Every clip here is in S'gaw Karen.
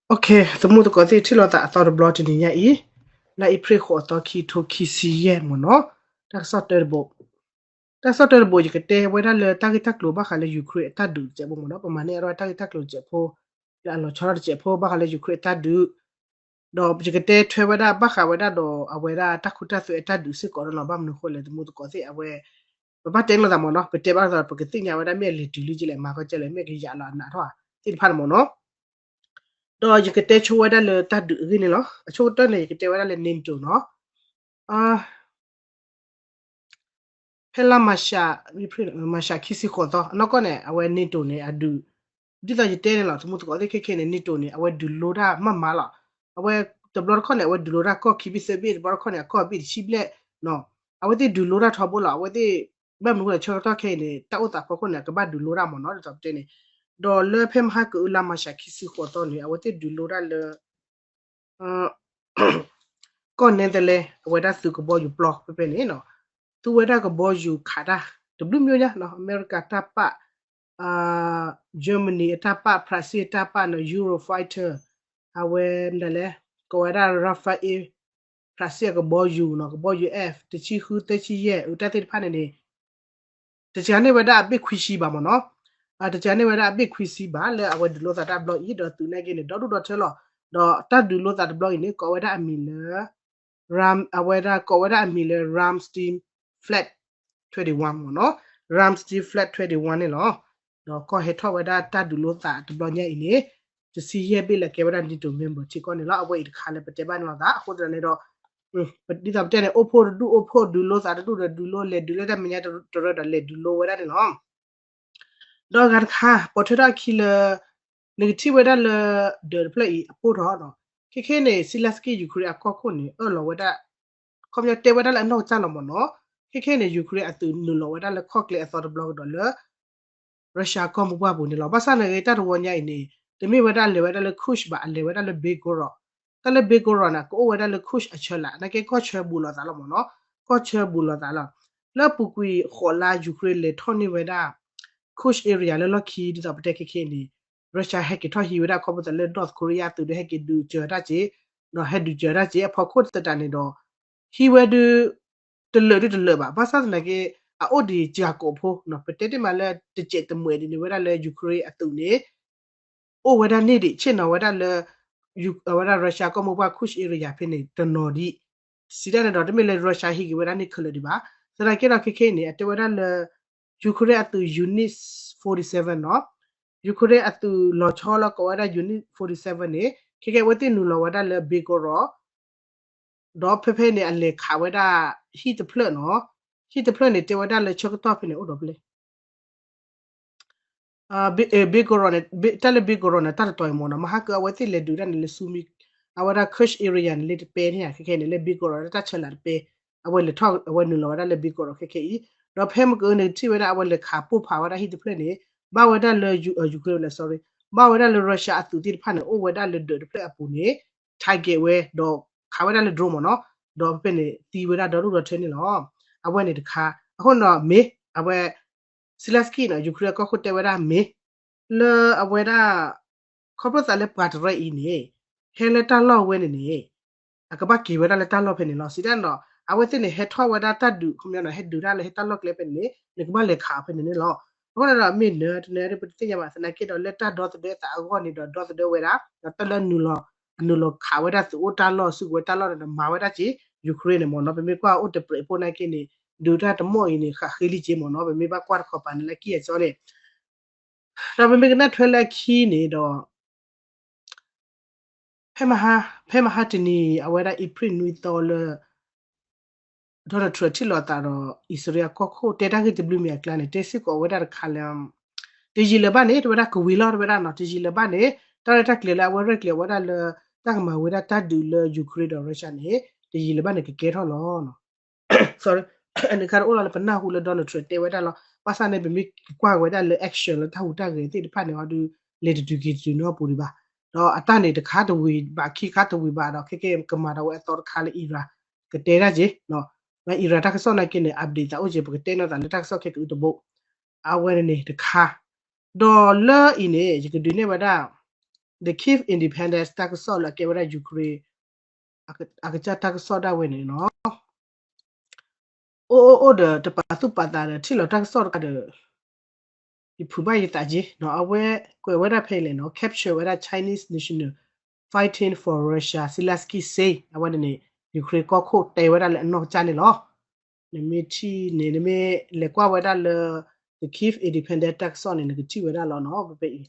သမူသကိးသ့ၣ် ထံၣ်လိာ်သးအသီတဘျီတနံၤညါအံၤ, လါအ့ဖြ့ၣ်ဃိးသီ ခံထိခံဆံယဲၢ်မ့ၢ်နီၤ, တၢ်ကစီၣ်တၢတဘိ, တၢ်ကစီၣ်တၢတဘိ ယကတဲဝဲဒၣ်လၢတၢ်ဂ့ၢ်တၢ်ကျိၤဘၣ်ဃးလၢ Ukraine အတၢ်ဒုးတစဲးဖိမ့ၢ်နီၤ, ပမၤန့ၢ်အီၤတၢ်ဂ့ၢ်တၢ်ကျိၤတစဲးဖိ, လၢအလီၤဆီတစဲးဖိ ဘၣ်ဃးလၢ Ukraine အတၢ်ဒုး ဒီးယကတဲထွဲဝဲဒၣ်ဘၣ်ဃးဝဲဒၣ်ဒီး အဝဲဒၣ်တၢ်ခိတၢ်သွဲအတၢ်ဒုးစ့ၢ်ကီးဒီးနီၤ, ဘၣ်မနုၤဃိလဲၣ် သမူသကိးသ့ၣ်အဝဲ, ပဘၣ်တဲလိာ်သးမ့ၢ်နီၤ, ပတဲဘၣ်လိာ်သး ပကသ့ၣ်ညါဝဲဒၣ်မ့ၢ်အလဲၤတုၤလံကလဲၣ် မၤကီကလဲၣ် မ့ၢ်ကယၤလီၤအနးထီၣ်သ့ၣ်တဖၣ်န့ၣ်မ့ၢ်နီၤ, ဒီးယကတဲဆိဝဲဒၣ်လၢတၢ်ဒုးအဂ့ၢ်န့ၣ်လီၤ. အဆိကတၢၢ်န့ၣ် ယကတဲဝဲဒၣ်လၢ NATO နီၤ, ဖဲလါမၤရှး, မၤရှးခံဆံဃိးသီ အနီၢ်ကီၢ်န့ၣ် အဝဲ NATO န့ၣ် အဒုး, ဒ်သိးယတဲန့ၣ်လီၤ သမူသကိးသ့ၣ်ခဲခဲန့ၣ် NATO န့ၣ် အဝဲဒုးလိတၢ်မးမးလီၤ. အဝဲတဘျီတခီၣ်န့ၣ် အဝဲဒုးလိတၢ်ကီၢ်ခံဘ့ၣ်သၢဘ့ၣ်, တဘျီတခီၣ်န့ၣ် အကီၢ်ဘ့ၣ်တဆံဘျဲၣ်, အဝဲသ့ၣ်ဒုးလိတၢ်ထီဘိလီၤ. အဝဲသ့ၣ်, ဘၣ်မနုၤဃိလဲၣ် ဆၢကတီၢ်ခဲအံၤန့ၣ် တၢ်အိၣ်သးဖီခိၣ်န့ၣ် အကဘၣ်ဒုးလိတၢ်မ့ၢ်နီၤ ဒ်သိးပတဲန့ၣ်, ဒီးလၢဖဲမဟါကအုလါမၤရှးခံဆံဃိးသီန့ၣ် အဝဲသ့ၣ်ဒုးလိတၢ်လၢ ကီၢ်နဲသလ့ အဝဲဒၣ်သုးကဘီယူၤပျီဖဲဖဲန့ၣ်, သုဝဲဒၣ်ကဘီယူၤခးတၢ် တဘျုးမံၤညါ, အမဲရကၤတၢ်ပာ်, Germany အတၢ်ပာ်, France အတၢ်ပာ်န့ၣ် Eurofighter, အဝဲမနုၤလဲၣ်, ကိးဝဲဒၣ် Rafale, France အကဘီယူၤနီၤ, ကဘီယူၤ F တဆံဃု သၢဆံယဲၢ် အတၢ်သ့ၣ်တဖၣ်န့ၣ်န့ၣ် တစှၤန့ၢ်ဝဲဒၣ်အဘ့ၣ်ခွံဆံဘၣ်မ့ၢ်နီၤ, တစှၤန့ၢ်ဝဲဒၣ်အဘ့ၣ်ခွံဆံဘၣ် လၢအဝဲဒုးလိသးတၢ်ဘျီအံၤ ဒီးသုးနာ်က့န့ၣ် ဒီဒူၣ်ဒီထၢလီၤ. ဒီးတၢ်ဒုးလိသးတဘျီအံၤန့ၣ် ကိးဝဲဒၣ်အမံၤလၢ အဝဲဒၣ်ကိးဝဲဒၣ်အမံၤလၢ Ramstein Flat twenty-one မ့ၢ်နီၤ, Ramstein Flat twenty-one န့ၣ်လီၤ. ဒီးကီၢ်ဟဲထီၣ်ဝဲဒၣ်တၢ်ဒုးလိသးတဘျီညါအံၤန့ၣ် တဆံယဲၢ်ဘ့ၣ်လၢကဲဝဲဒၣ် NATO member ထံကီၢ်န့ၣ်လီၤ. အဝဲအံၤတခါလၢပတဲဘၣ်န့ၣ်လီၤသး အဃိသတးန့ၣ်ဒီး ဒ်သိးပတဲန့ၣ် အိၣ်ဖှိၣ်တဒူၣ်အိၣ်ဖှိၣ် ဒုးလိသးတဒူၣ်ဒီးဒုးလိ လဲၤဒုးလၢတၢ်မဲာ်ညါတရၢဒီးလဲၤဒုးလိဝဲဒၣ်န့ၣ်လီၤ. ဒီးအဂၤတခါ ပိာ်ထွဲထီၣ်အခံလၢ နကထံၣ်ဝဲဒၣ်လၢ ဒၢးတဖျၢၣ်အံၤအပိၢ်ထီၣ်နီၤ, ခဲခဲန့ၣ် Zelensky Ukraine အကီၢ်ခိၣ်န့ၣ် အၢၣ်လီၤဝဲဒၣ်, ခီပညီတဲဝဲဒၣ်လၢအနီၢ်ကစၢ်လီၤမ့ၢ်နီၤ, ခဲခဲန့ၣ် Ukraine အသုးနုာ်လီၤဝဲဒၣ်လၢခီၣ်ကျဲအသီတဘျီကဒီးလၢ Russia ကီၢ်မိၢ်ပှၢ်ပူၤန့ၣ်လီၤ. ဘၣ်ဆၣ်နာ်က့ တၢ်တဝီညါအံၤန့ၣ် တမ့ၢ်ဝဲဒၣ်လဲၤဝဲဒၣ်လၢ Kursk ဘၣ်, အလဲၤဝဲဒၣ်လၢ Belgorod, တၢ်လၢ Belgorod န့ၣ် ကအိၣ်ဝဲဒၣ်လၢ Kursk အဆၢလၢ် နာ်က့ကီၢ်ဆၢဘူးလိာ်သးလီၤမ့ၢ်နီၤ, ကီၢ်ဆၢဘူးလိာ်သးလီၤ. လၢအပူၤကွံာ်ဃိးလါ Ukraine လဲၤထီၣ်န့ၢ်ဝဲဒၣ် Kursk area လၢလီၢ်ခံ ဒ်သိးပတဲခဲခဲအံၤန့ၣ် Russia ဟဲက့ၤထီၣ်ဟံးဝဲဒၣ်ခီဖျိသးလၢ North Korea သုးဒီးဟဲက့ၤဒုးစၢၤတၢ်က့ၤ, ဒီးဟဲဒုးစၢၤတၢ်က့ၤ အဖီခိၣ်သတးန့ၣ်ဒီး ဟံးဝဲဒုး တလၢာ်ဒုးတလၢာ်ဘၣ်, ဘၣ်ဆၣ်သနာ်က့ အအိၣ်ဒံးစှၤကိးဖိနီၤ, ပတဲတ့ၢ်မးလၢတစဲးတမှဲးဒ်န့ၣ်ဝဲဒၣ်လၢ Ukraine အသုးန့ၣ် အိၣ်ဝဲဒၣ်န့ၣ်ဒံး ဆ့ၣ်နီၤဝဲဒၣ်လၢ အဝဲဒၣ် Russia ကီၢ်မိၢ်ပှၢ် Kursk area ဖဲန့ၣ် တနီၤဒံး, စံးတၢ်န့ၣ်ဒီး တမ့ၢ်လၢ Russia ဟံးက့ၤဝဲဒၣ်န့ၣ်ခဲလၢာ်ဒံးဘၣ်, သနာ်က့ဒီးခဲခဲအံၤန့ၣ် အတဲဝဲဒၣ်လၢ Ukraine အသုး Unit forty-seven နီၤ, Ukraine အသုးလီၤဆီလၢကိးဝဲဒၣ် Unit forty-seven န့ၣ် ခဲကဲအဝဲသ့ၣ်နုာ်လီၤဝဲဒၣ်လၢ Belgorod ဒီးဖဲဖဲန့ၣ် အလဲၤခးဝဲဒၣ်ဟံၣ်တဖျၢၣ်နီၤ, ဟံၣ်တဖျၢၣ်န့ၣ် တဲဝဲဒၣ်လၢဆၢကတီၢ်ဖဲန့ၣ် အိၣ်ဒီးဖဲလဲၣ် Belgorod န့ၣ် တၢ်လၢ Belgorod န့ၣ် တၢ်တတီၤအံၤမ့ၢ်နီၤ, မဟါကအဝဲသ့ၣ်လဲၤဒုးတၢ်န့ၣ်လၢ Sumy အဝဲဒၣ် Kursk area န့ၣ် လၢတပဲန့ၣ်ဧါ, ခဲခဲန့ၣ် လၢ Belgorod တၢ်ဆၢလၢ်တပဲ, အဝဲလဲၤထီၣ် အဝဲနုာ်လီၤဝဲဒၣ်လၢ Belgorod ခဲခဲအံၤ, ဒီးဖဲမ့ၢ်ကနကထံၣ်ဝဲဒၣ် အဝဲလဲၤခးပိၢ်ဖးဝဲဒၣ်ဟံၣ်တဖျၢၣ်န့ၣ် ဘၣ်ဝဲဒၣ်လၢ Ukraine လၢ sorry ဘၣ်ဝဲဒၣ်လၢ Russia အသုးသ့ၣ်တဖၣ်န့ၣ် အိၣ်ဝဲဒၣ်လၢဒၢးတဖျၢၣ်အပူၤန့ၣ် target ဝဲ ဒီးခးဝဲဒၣ်လၢ drone မ့ၢ်နီၤ, ဒီးဖဲဖဲန့ၣ် သံဝဲဒၣ်ဒီဒူၣ်ဒီထၢန့ၣ်လီၤ. အဝဲန့ၣ်တခါ, အဃိန့ၣ်ဒီးမ့ၢ် အဝဲ Zelensky န့ၣ် Ukraine ကီၢ်ခိၣ်တဲဝဲဒၣ်မ့ၢ် လၢအဝဲဒၣ် ခီဖျိသးလၢပှၤတရၢအံၤန့ၣ် ဟဲလၢတၢ်လီၢ်ဝဲန့ၣ်န့ၣ် အကဘၣ်က့ၤဝဲဒၣ်လၢတၢ်လီၢ်ဖဲန့ၣ်လီၤ. စံးတၢ်န့ၣ်ဒီး အဝဲသ့ၣ်န့ၣ် ဟဲထီၣ်ဝဲဒၣ်တၢ်ဒုး ခီပညီန့ၣ် ဟဲဒုးတၢ်လၢဟဲတၢ်လီၢ်ကျဲဖဲန့ၣ်န့ၣ် နကဘၣ်လဲၤခးအီၤဖဲန့ၣ်န့ၣ်လီၤ. အဃိန့ၣ်ဒီး မ့ၢ်နၢၤတနၢၤဒီး ပတသ့ၣ်ညါဘၣ် သနာ်က့ဒီး လၢတၢ်ဒီသဒၢသးအဂီၢ်န့ၣ်ဒီး ဒီသဒၢဝဲဒၣ် ဒီးတၢ်လၢနုာ်လီၤ နုာ်လီၤခးဝဲဒၣ်သုးအိၣ်တၢ်လီၢ် စုကဝဲၤတၢ်လီၢ်န့ၣ်ဒီး မၤဝဲဒၣ်က့ၤ Ukraine န့ၣ်မ့ၢ်နီၤ. ပမ့ၢ်ကွၢ်အိၣ်တပြဲးဖိနာ်က့န့ၣ် ဒုးတၢ်တမီၢ်အံၤန့ၣ် ဃးဃ့လံက့ၤမ့ၢ်နီၤ. ပမ့ၢ်ဘၣ်ကွၢ်တခီပၤန့ၣ်လၢကံၢ်အစီန့ၣ် ဒီးပမ့ၢ်ကနၣ်ထွဲလၢအခံန့ၣ်ဒီး ဖဲမဟါ ဖဲမဟါတနံၤ အဝဲဒၣ်အ့ဖြ့ၣ်နွံသီလၢ Donald Trump ထံၣ်လိာ်သးဒီး အံၣ်စရ့လးကီၢ်ခိၣ် တဲတၢ်ဂ့ၢ်တဘျုးမံၤအကျါန့ၣ် တဲစ့ၢ်ကီးဝဲဒၣ်တခါလၢ တယံာ်လၢၤဘၣ်န့ၣ် တဲဝဲဒၣ်ကဝံၤလီၤ တဲဝဲဒၣ်နီၤ တယံာ်လၢၤဘၣ်န့ၣ် တၢ်ရဲၣ်တၢ်ကျဲၤလၢအဝဲရဲၣ်ကျဲၤဝဲဒၣ်လၢ တၢ်ကမၤဝဲဒၣ်တၢ်ဒုးလၢ Ukraine ဒီး Russia န့ၣ် တယံာ်လၢၤဘၣ်န့ၣ် ကကဲထီၣ်လီၤ sorry အန့ၣ်ခါတအိၣ်လီၤလၢပနၢ်ဟူလၢ Donald Trump တဲဝဲဒၣ်လီၤ. ဘၣ်ဆၣ်န့ၣ် ပမ့ၢ်ကွၢ်ဝဲဒၣ်လၢ action လၢတၢ်ဟူးတၢ်ဂဲၤသ့ၣ်တဖၣ်န့ၣ် ဟီဒုး လဲၤတတုၤက့ၤတတုၤနီတပူၤဒံးဘၣ်. ဒီးအတၢ်န့ၣ်တခါတဝံၤဘၣ် ခံခါတဝံၤဘၣ်ဒီး ခဲကဲကမၤဒီးဝဲအသီတခါလၢ Iran ကတဲဒၣ်က့ၤ Iran တၢ်ကစီၣ်နာ်က့န့ၣ် update သးအိၣ်က့ၤ ပကတဲနီၢ်သးလၢတၢ်ကစီၣ်ခဲကအုတဘိ အဝဲန့ၣ်န့ၣ်တခါ ဒီးလၢအံၤန့ၣ် ယကဒုးနဲၣ်ဝဲဒၣ် the Kyiv Independence တၢ်ကစီၣ်လၢအကဲဝဲဒၣ် Ukraine အကစၢ်တၢ်ကစီၣ်ဒၣ်ဝဲန့ၣ်နီၤ အိၣ်အိၣ်အိၣ်ဒီးတပာ်သူၣ်ပာ်သးဒီး ထံၣ်လီၤတၢ်ကစီၣ်တခါဒီး ယဖုးဘၣ်ယသးက့နီၤ အဝဲကွဲးဝဲဒၣ်ဖဲအံၤလဲၣ်နီၤ capture ဝဲဒၣ် Chinese national fighting for Russia Zelensky say အဝဲန့ၣ်န့ၣ် Ukraine ကီၢ်ခိၣ်တဲဝဲဒၣ်လၢအနီၢ်ကစၢ်န့ၣ်လီၤ. နမ့ၢ်ထံၣ်န့ၣ် နမ့ၢ်လဲၤကွၢ်ဝဲဒၣ်လၢ the Kyiv Independence တၢ်ကစီၣ်န့ၣ် နကထံၣ်ဝဲဒၣ်လီၤနီၤ ဖဲဖဲအံၤ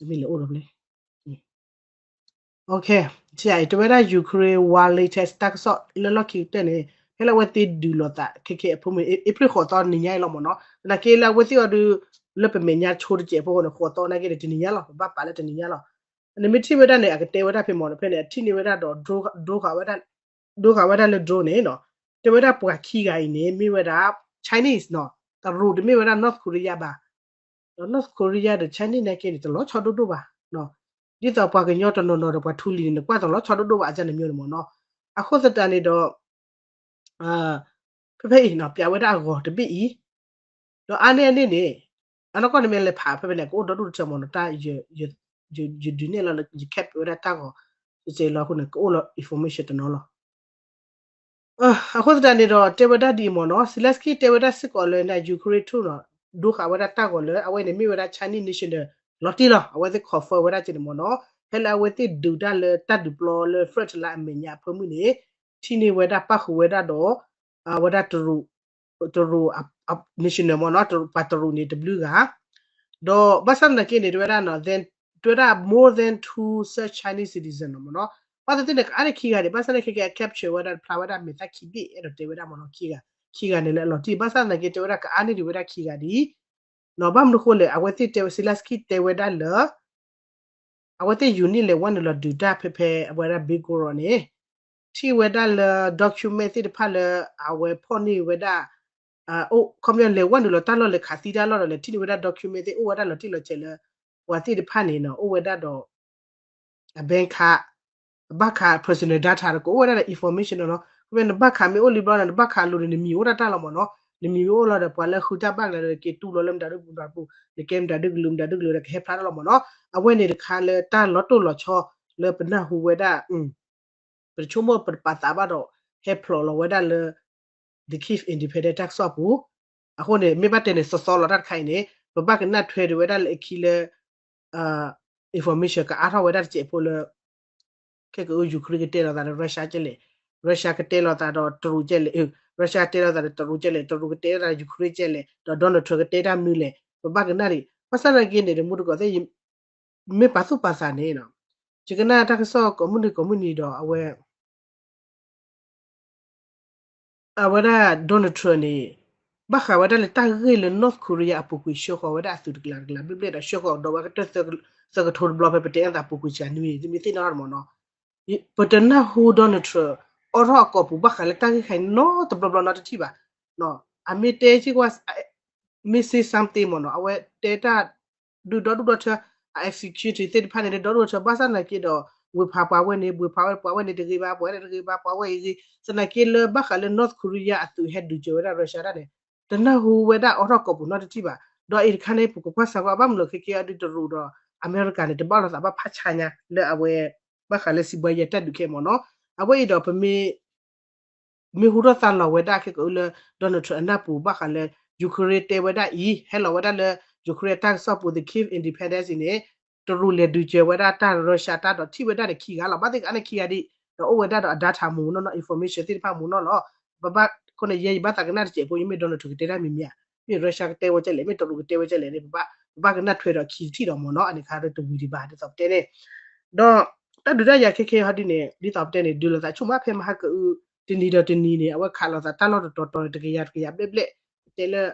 နမ့ၢ်လဲၤအိၣ်ဒီးဖဲ တဲဝဲဒၣ် Ukraine war latest တၢ်ကစီၣ်လၢလီၢ်ခံကတၢၢ်န့ၣ် ဖဲလၢအဝဲသ့ၣ်ဒုးလိာ်သး ခဲခဲအဖိမုၣ် အ့ဖြ့ၣ်ဃိးသီနံၤညါအံၤလီၤမ့ၢ်နီၤ သနာ်က့လၢအဝဲသ့ၣ်အီၤဒုး လၢပမဲာ်ညါဆိတစဲးဖိဃိန့ၣ် ဃိးသီနာ်က့န့ၣ် တနံၤညါလီၤ ပဘၣ်ပာ်လၢတနံၤညါလီၤ. နမ့ၢ်ထံၣ်ဝဲဒၣ်န့ၣ် အကတဲဝဲဒၣ်ဖဲမ့ၢ်နီၤ ဖဲန့ၣ် အထံၣ်န့ၢ်ဝဲဒၣ်ဒီး ဒိဃာ်ဝဲဒၣ်လၢ drone န့ၣ်နီၤ တဲဝဲဒၣ်ပှၤခံဂၤအံၤန့ၣ် မ့ၢ်ဝဲဒၣ် Chinese နီၤ တရူးတမ့ၢ်ဝဲဒၣ် North Korea ဘၣ် ဒီး North Korea ဒီး Chinese နာ်က့န့ၣ် တလီၤဆီဒိၣ်ဒိၣ်ဘၣ် ဒ်သိးပှၤကညီတနီၤနီၤဒီးပှၤထူလံၤန့ၣ် နကွၢ်တလီၤဆီဒိၣ်ဒိၣ်ဘၣ် အန့ၣ်မ့ၢ်န့ၣ်မ့ၢ်နီၤ အဃိသတးန့ၣ်ဒီး ဖဲဖဲအံၤနီၤ ပျးဝဲဒၣ်အဂီၤတဘ့ၣ်အံၤ ဒီးအါန့ၢ်အန့ၣ်န့ၣ် အနီၢ်ကီၢ်န့ၣ်မ့ၢ်လဲၤဖးဖဲဖဲန့ၣ် ကအိၣ်ဒီဒူၣ်တထၢမ့ၢ်နီၤ တၢ် ယဒုးနဲၣ်လီၤလၢ ယ cap ဝဲဒၣ်တၢ်ဂီၤ စဲးလီၤအဃိန့ၣ် ကအိၣ်လီၤ information တနီၤလီၤ. အဃိသတးန့ၣ်ဒီး တဲဝဲဒၣ်ဒ်အံၤမ့ၢ်နီၤ Zelensky တဲဝဲဒၣ်စ့ၢ်ကီးလၢ Ukraine ထူၣ်နီၤ ဒိဃာ်ဝဲဒၣ်တၢ်ဂီၤလၢ အဝဲန့ၣ်မ့ၢ်ဝဲဒၣ် Chinese national လီၤတံၢ်လီၤ အဝဲသ့ၣ် confirm ဝဲဒၣ်က့န့ၣ်မ့ၢ်နီၤ ဖဲလၢအဝဲသ့ၣ်ဒုးတၢ်လၢတၢ်ဒုးပျီလၢ front line အမဲာ်ညါအဖၢမုၢ်န့ၣ် ထံၣ်န့ၢ်ဝဲဒၣ်ပၣ်ဃုာ်ဝဲဒၣ်ဒီး အဝဲဒၣ်တရူး တရူး national မ့ၢ်နီၤ ပှၤတရူးန့ၣ်တဘျုးဂၤ ဒီးဘၣ်ဆၣ်သနာ်က့န့ၣ် တဲဝဲဒၣ် တဲဝဲဒၣ် more than two such Chinese citizen မ့ၢ်နီၤ ဘၣ်သ့ၣ်သ့ၣ်န့ၣ် ကအါန့ၢ်ခံဂၤန့ၣ် ဘၣ်ဆၣ်သနာ်က့ capture ဝဲဒၣ် ဖျါဝဲဒၣ်မဲာ်သၣ်ခံဘ့ၣ် အဲၣ်ဒိးတဲဝဲဒၣ်မ့ၢ်နီၤ ခံဂၤ ခံဂၤန့ၣ်လၢအလီၤတံၢ် ဘၣ်ဆၣ်သနာ်က့ တဲဝဲဒၣ်ကအါန့ၢ်ဒံးဝဲဒၣ်ခံဂၤဒ် နီၤ ဘၣ်မနုၤဃိလဲၣ် အဝဲသ့ၣ်တဲဝဲ Zelensky တဲဝဲဒၣ်လၢ အဝဲသ့ၣ် unit လဲၤဝဲနုာ်လီၤဒုးတၢ်ဖဲဖဲအဝဲဒၣ် Belgorod န့ၣ် ထံၣ်ဝဲဒၣ်လၢ document သ့ၣ်တဖၣ်လၢ အဝဲဖီၣ်န့ၢ်ဝဲဒၣ် ခီပညီလဲၤဝဲနုာ်လီၤတၢ်လီၢ်လဲၤခးသံတၢ်လီၢ်ဒီး လဲၤထံၣ်န့ၢ်ဝဲဒၣ် document သ့ၣ်အိၣ်ဝဲဒၣ်လီၤတံၢ်လီၤဆဲးလၢ ပှၤသ့ၣ်တဖၣ်န့ၣ်နီၤ အိၣ်ဝဲဒၣ်ဒီး အ bank card အဘၣ်ဃး personal data ဒီးကအိၣ်ဝဲဒၣ်ဒီး information နီၤ ခီပညီနဘၣ်ဃးမ့ၢ်အိၣ်လံဘျီဒီး နဘၣ်ဃးလိၤန့ၣ် နမံၤအိၣ်တၢ်တၢ်လီၤမ့ၢ်နီၤ နမံၤမ့ၢ်အိၣ်လီၤဒီး ပှၤလၢဃုတၢ်ဘၣ်ကလဲာ်ဒီး က့ၤတူၢ်လီၤလၢမတၤဒုမတၤပူၤ နကဲမတၤဒုကလုာ်မတၤဒုကလုာ်ဒီး ကဟဲဖျါတၢ်လီၤမ့ၢ်နီၤ အဝဲန့ၣ်တခါလၢတၢ်လီၤတိၢ်လီၤဆီ လၢပနၢ်ဟူဝဲဒၣ် ပတဆိကမိၣ်ပတပာ်သးဘၣ်ဒီး ဟဲဖျိးလီၤဝဲဒၣ်လၢ the Kyiv Independence တၢ်ကစီၣ်ပူၤ အဃိန့ၣ် မ့ၢ်ဘၣ်တဲန့ၣ် သီသီလီၤတၢ်တခါအံၤန့ၣ် ပဘၣ်ကနၣ်ထွဲဒံးဝဲဒၣ်လၢအခံလၢ information ကအါထီၣ်ဝဲဒၣ်တစဲးဖိလၢ ခဲကအု Ukraine ကတဲလိာ်သးဒီး Russia ကဲလဲၣ် Russia ကတဲလိာ်သးဒီးတရူးကဲလဲၣ် Russia ကတဲလိာ်သးဒီးတရူးကဲလဲၣ် တရူးကတဲလိာ်သးဒီး Ukraine ကဲလဲၣ် ဒီး Donald Trump ကတဲတၢ်မနုၤလဲၣ် ပဘၣ်ကနၣ်ဒံး ဘၣ်ဆၣ်သနာ်က့န့ၣ် တမူတကိးသ့ၣ် မ့ၢ်ပာ်သူၣ်ပာ်သးန့ၣ်နီၤ ယကနၣ်တၢ်ကစီၣ်ကိးမုၢ်နံၤကိးမုၢ်နံၤဒီး အဝဲ အဝဲဒၣ် Donald Trump န့ၣ် ဘၣ်ဃးဝဲဒၣ်လၢတၢ်ဂ့ၢ်လၢ North Korea အပူၤကွံာ် ဆှၢဃီၤဝဲဒၣ်အသုးတကျးတကျးဘျဲၣ်ဘျဲၣ်ဒီး ဆှၢဃီၤဒီးဝဲကတၢၢ်သၢကထိတဘျီဖဲပတဲအသးပူၤကွံာ်စှၤနွံန့ၣ် တမ့ၢ်သ့ၣ်နီၣ်ထီၣ်မ့ၢ်နီၤ ပတနၢ်ဟူ Donald Trump အိးထီၣ်အကိာ်ပူၤဘၣ်ဃးလၢတၢ်ဂ့ၢ်ခါအံၤနီတဘျီဘျီနီတထံၣ်ဘၣ် အမ့ၢ်တဲစ့ၢ်ကီး missing something မ့ၢ်နီၤ အဝဲတဲတၢ်ဒုးဒီဒူၣ်ဒီထၢ အ executive သ့ၣ်တဖၣ်န့ၣ် ဒီဒူၣ်ဒီထၢ ဘၣ်ဆၣ်သနာ်က့ဒီး ဝ့ၤဖးပှၤဝဲန့ၣ် ဝ့ၤဖးဝဲပှၤဝဲန့ၣ်တဂ့ၤဘၣ် ပှၤဝဲန့ၣ်တဂ့ၤဘၣ် ပှၤဝဲအံၤဂ့ၤ သနာ်က့လၢဘၣ်ဃးလၢ North Korea အသုးဟဲဒုးစၢၤဝဲဒၣ် Russia ဒၣ်န့ၣ် တနၢ်ဟူဝဲဒၣ်အိးထီၣ်ကိာ်ပူၤနီတထံၣ်ဘၣ် ဒီးအံၤတခါန့ၣ် ပကကွၢ်စးကွၢ် ဘၣ်မနုၤလဲၣ်ခဲကဲအဒုးတရူးဒီး အမဲရကၤန့ၣ် တဘၣ်လိာ်သးဘၣ်ဖးဆါညါလၢအဝဲ ဘၣ်ဃးလၢစံးဘှါယဲတၢ်ဒုးခဲအံၤမ့ၢ်နီၤ အဝဲအံၤဒီးပမ့ၢ် မ့ၢ်ဟူထီၣ်သါလီၤဝဲဒၣ်ခဲကအုလၢ Donald Trump အနၢ်ပူၤဘၣ်ဃးလၢ Ukraine တဲဝဲဒၣ်အံၤ ဟဲလီၤဝဲဒၣ်လၢ Ukraine အတၢ်ကစီၣ်ပူၤ The Kyiv Independence အံၤန့ၣ် တရူးလဲၤဒုးစၢၤဝဲဒၣ်တၢ် Russia တၢ်ဒီးထံၣ်ဝဲဒၣ်န့ၣ်ခံဂၤလီၤ ဘၣ်သ့ၣ်ကအါန့ၢ်ခံဂၤဒ် ဒီးအိၣ်ဝဲဒၣ်ဒီးအ data မူနီၢ်နီၢ် information သ့ၣ်တဖၣ်မူနီၢ်လီၤ ပဘၣ်ခိၣ်န့ၣ် ယဲယဘၣ်သးကနၣ်တစဲးဖိ ယမ့ၢ် Donald Trump ကတဲတၢ်မံၤမံၤဧါ မ့ၢ် Russia ကတဲဝဲကဲလဲၣ် မ့ၢ်တရူးကတဲဝဲကဲလဲၣ်န့ၣ် ပဘၣ်ကနၣ်ထွဲဒီးခံတထံၣ်ဒီးမ့ၢ်နီၤ အန့ၣ်ခါတဝံၤဒံးဘၣ် ဒ်သိးပတဲန့ၣ် ဒီးတၢ်ဒုးတၢ်ယၤခဲခဲဟီဒ်န့ၣ် ဒ်သိးပတဲန့ၣ် ဒုးလိာ်သးဆူၣ်မးဖဲမဟါကအု တနံၤဒီးတနံၤန့ၣ် အဝဲခးလိာ်သးတၢ်လီၢ်တတီၤတီၤန့ၣ် တကယၤတကယၤဘျဲၣ်ဘျဲၣ် တဲလၢ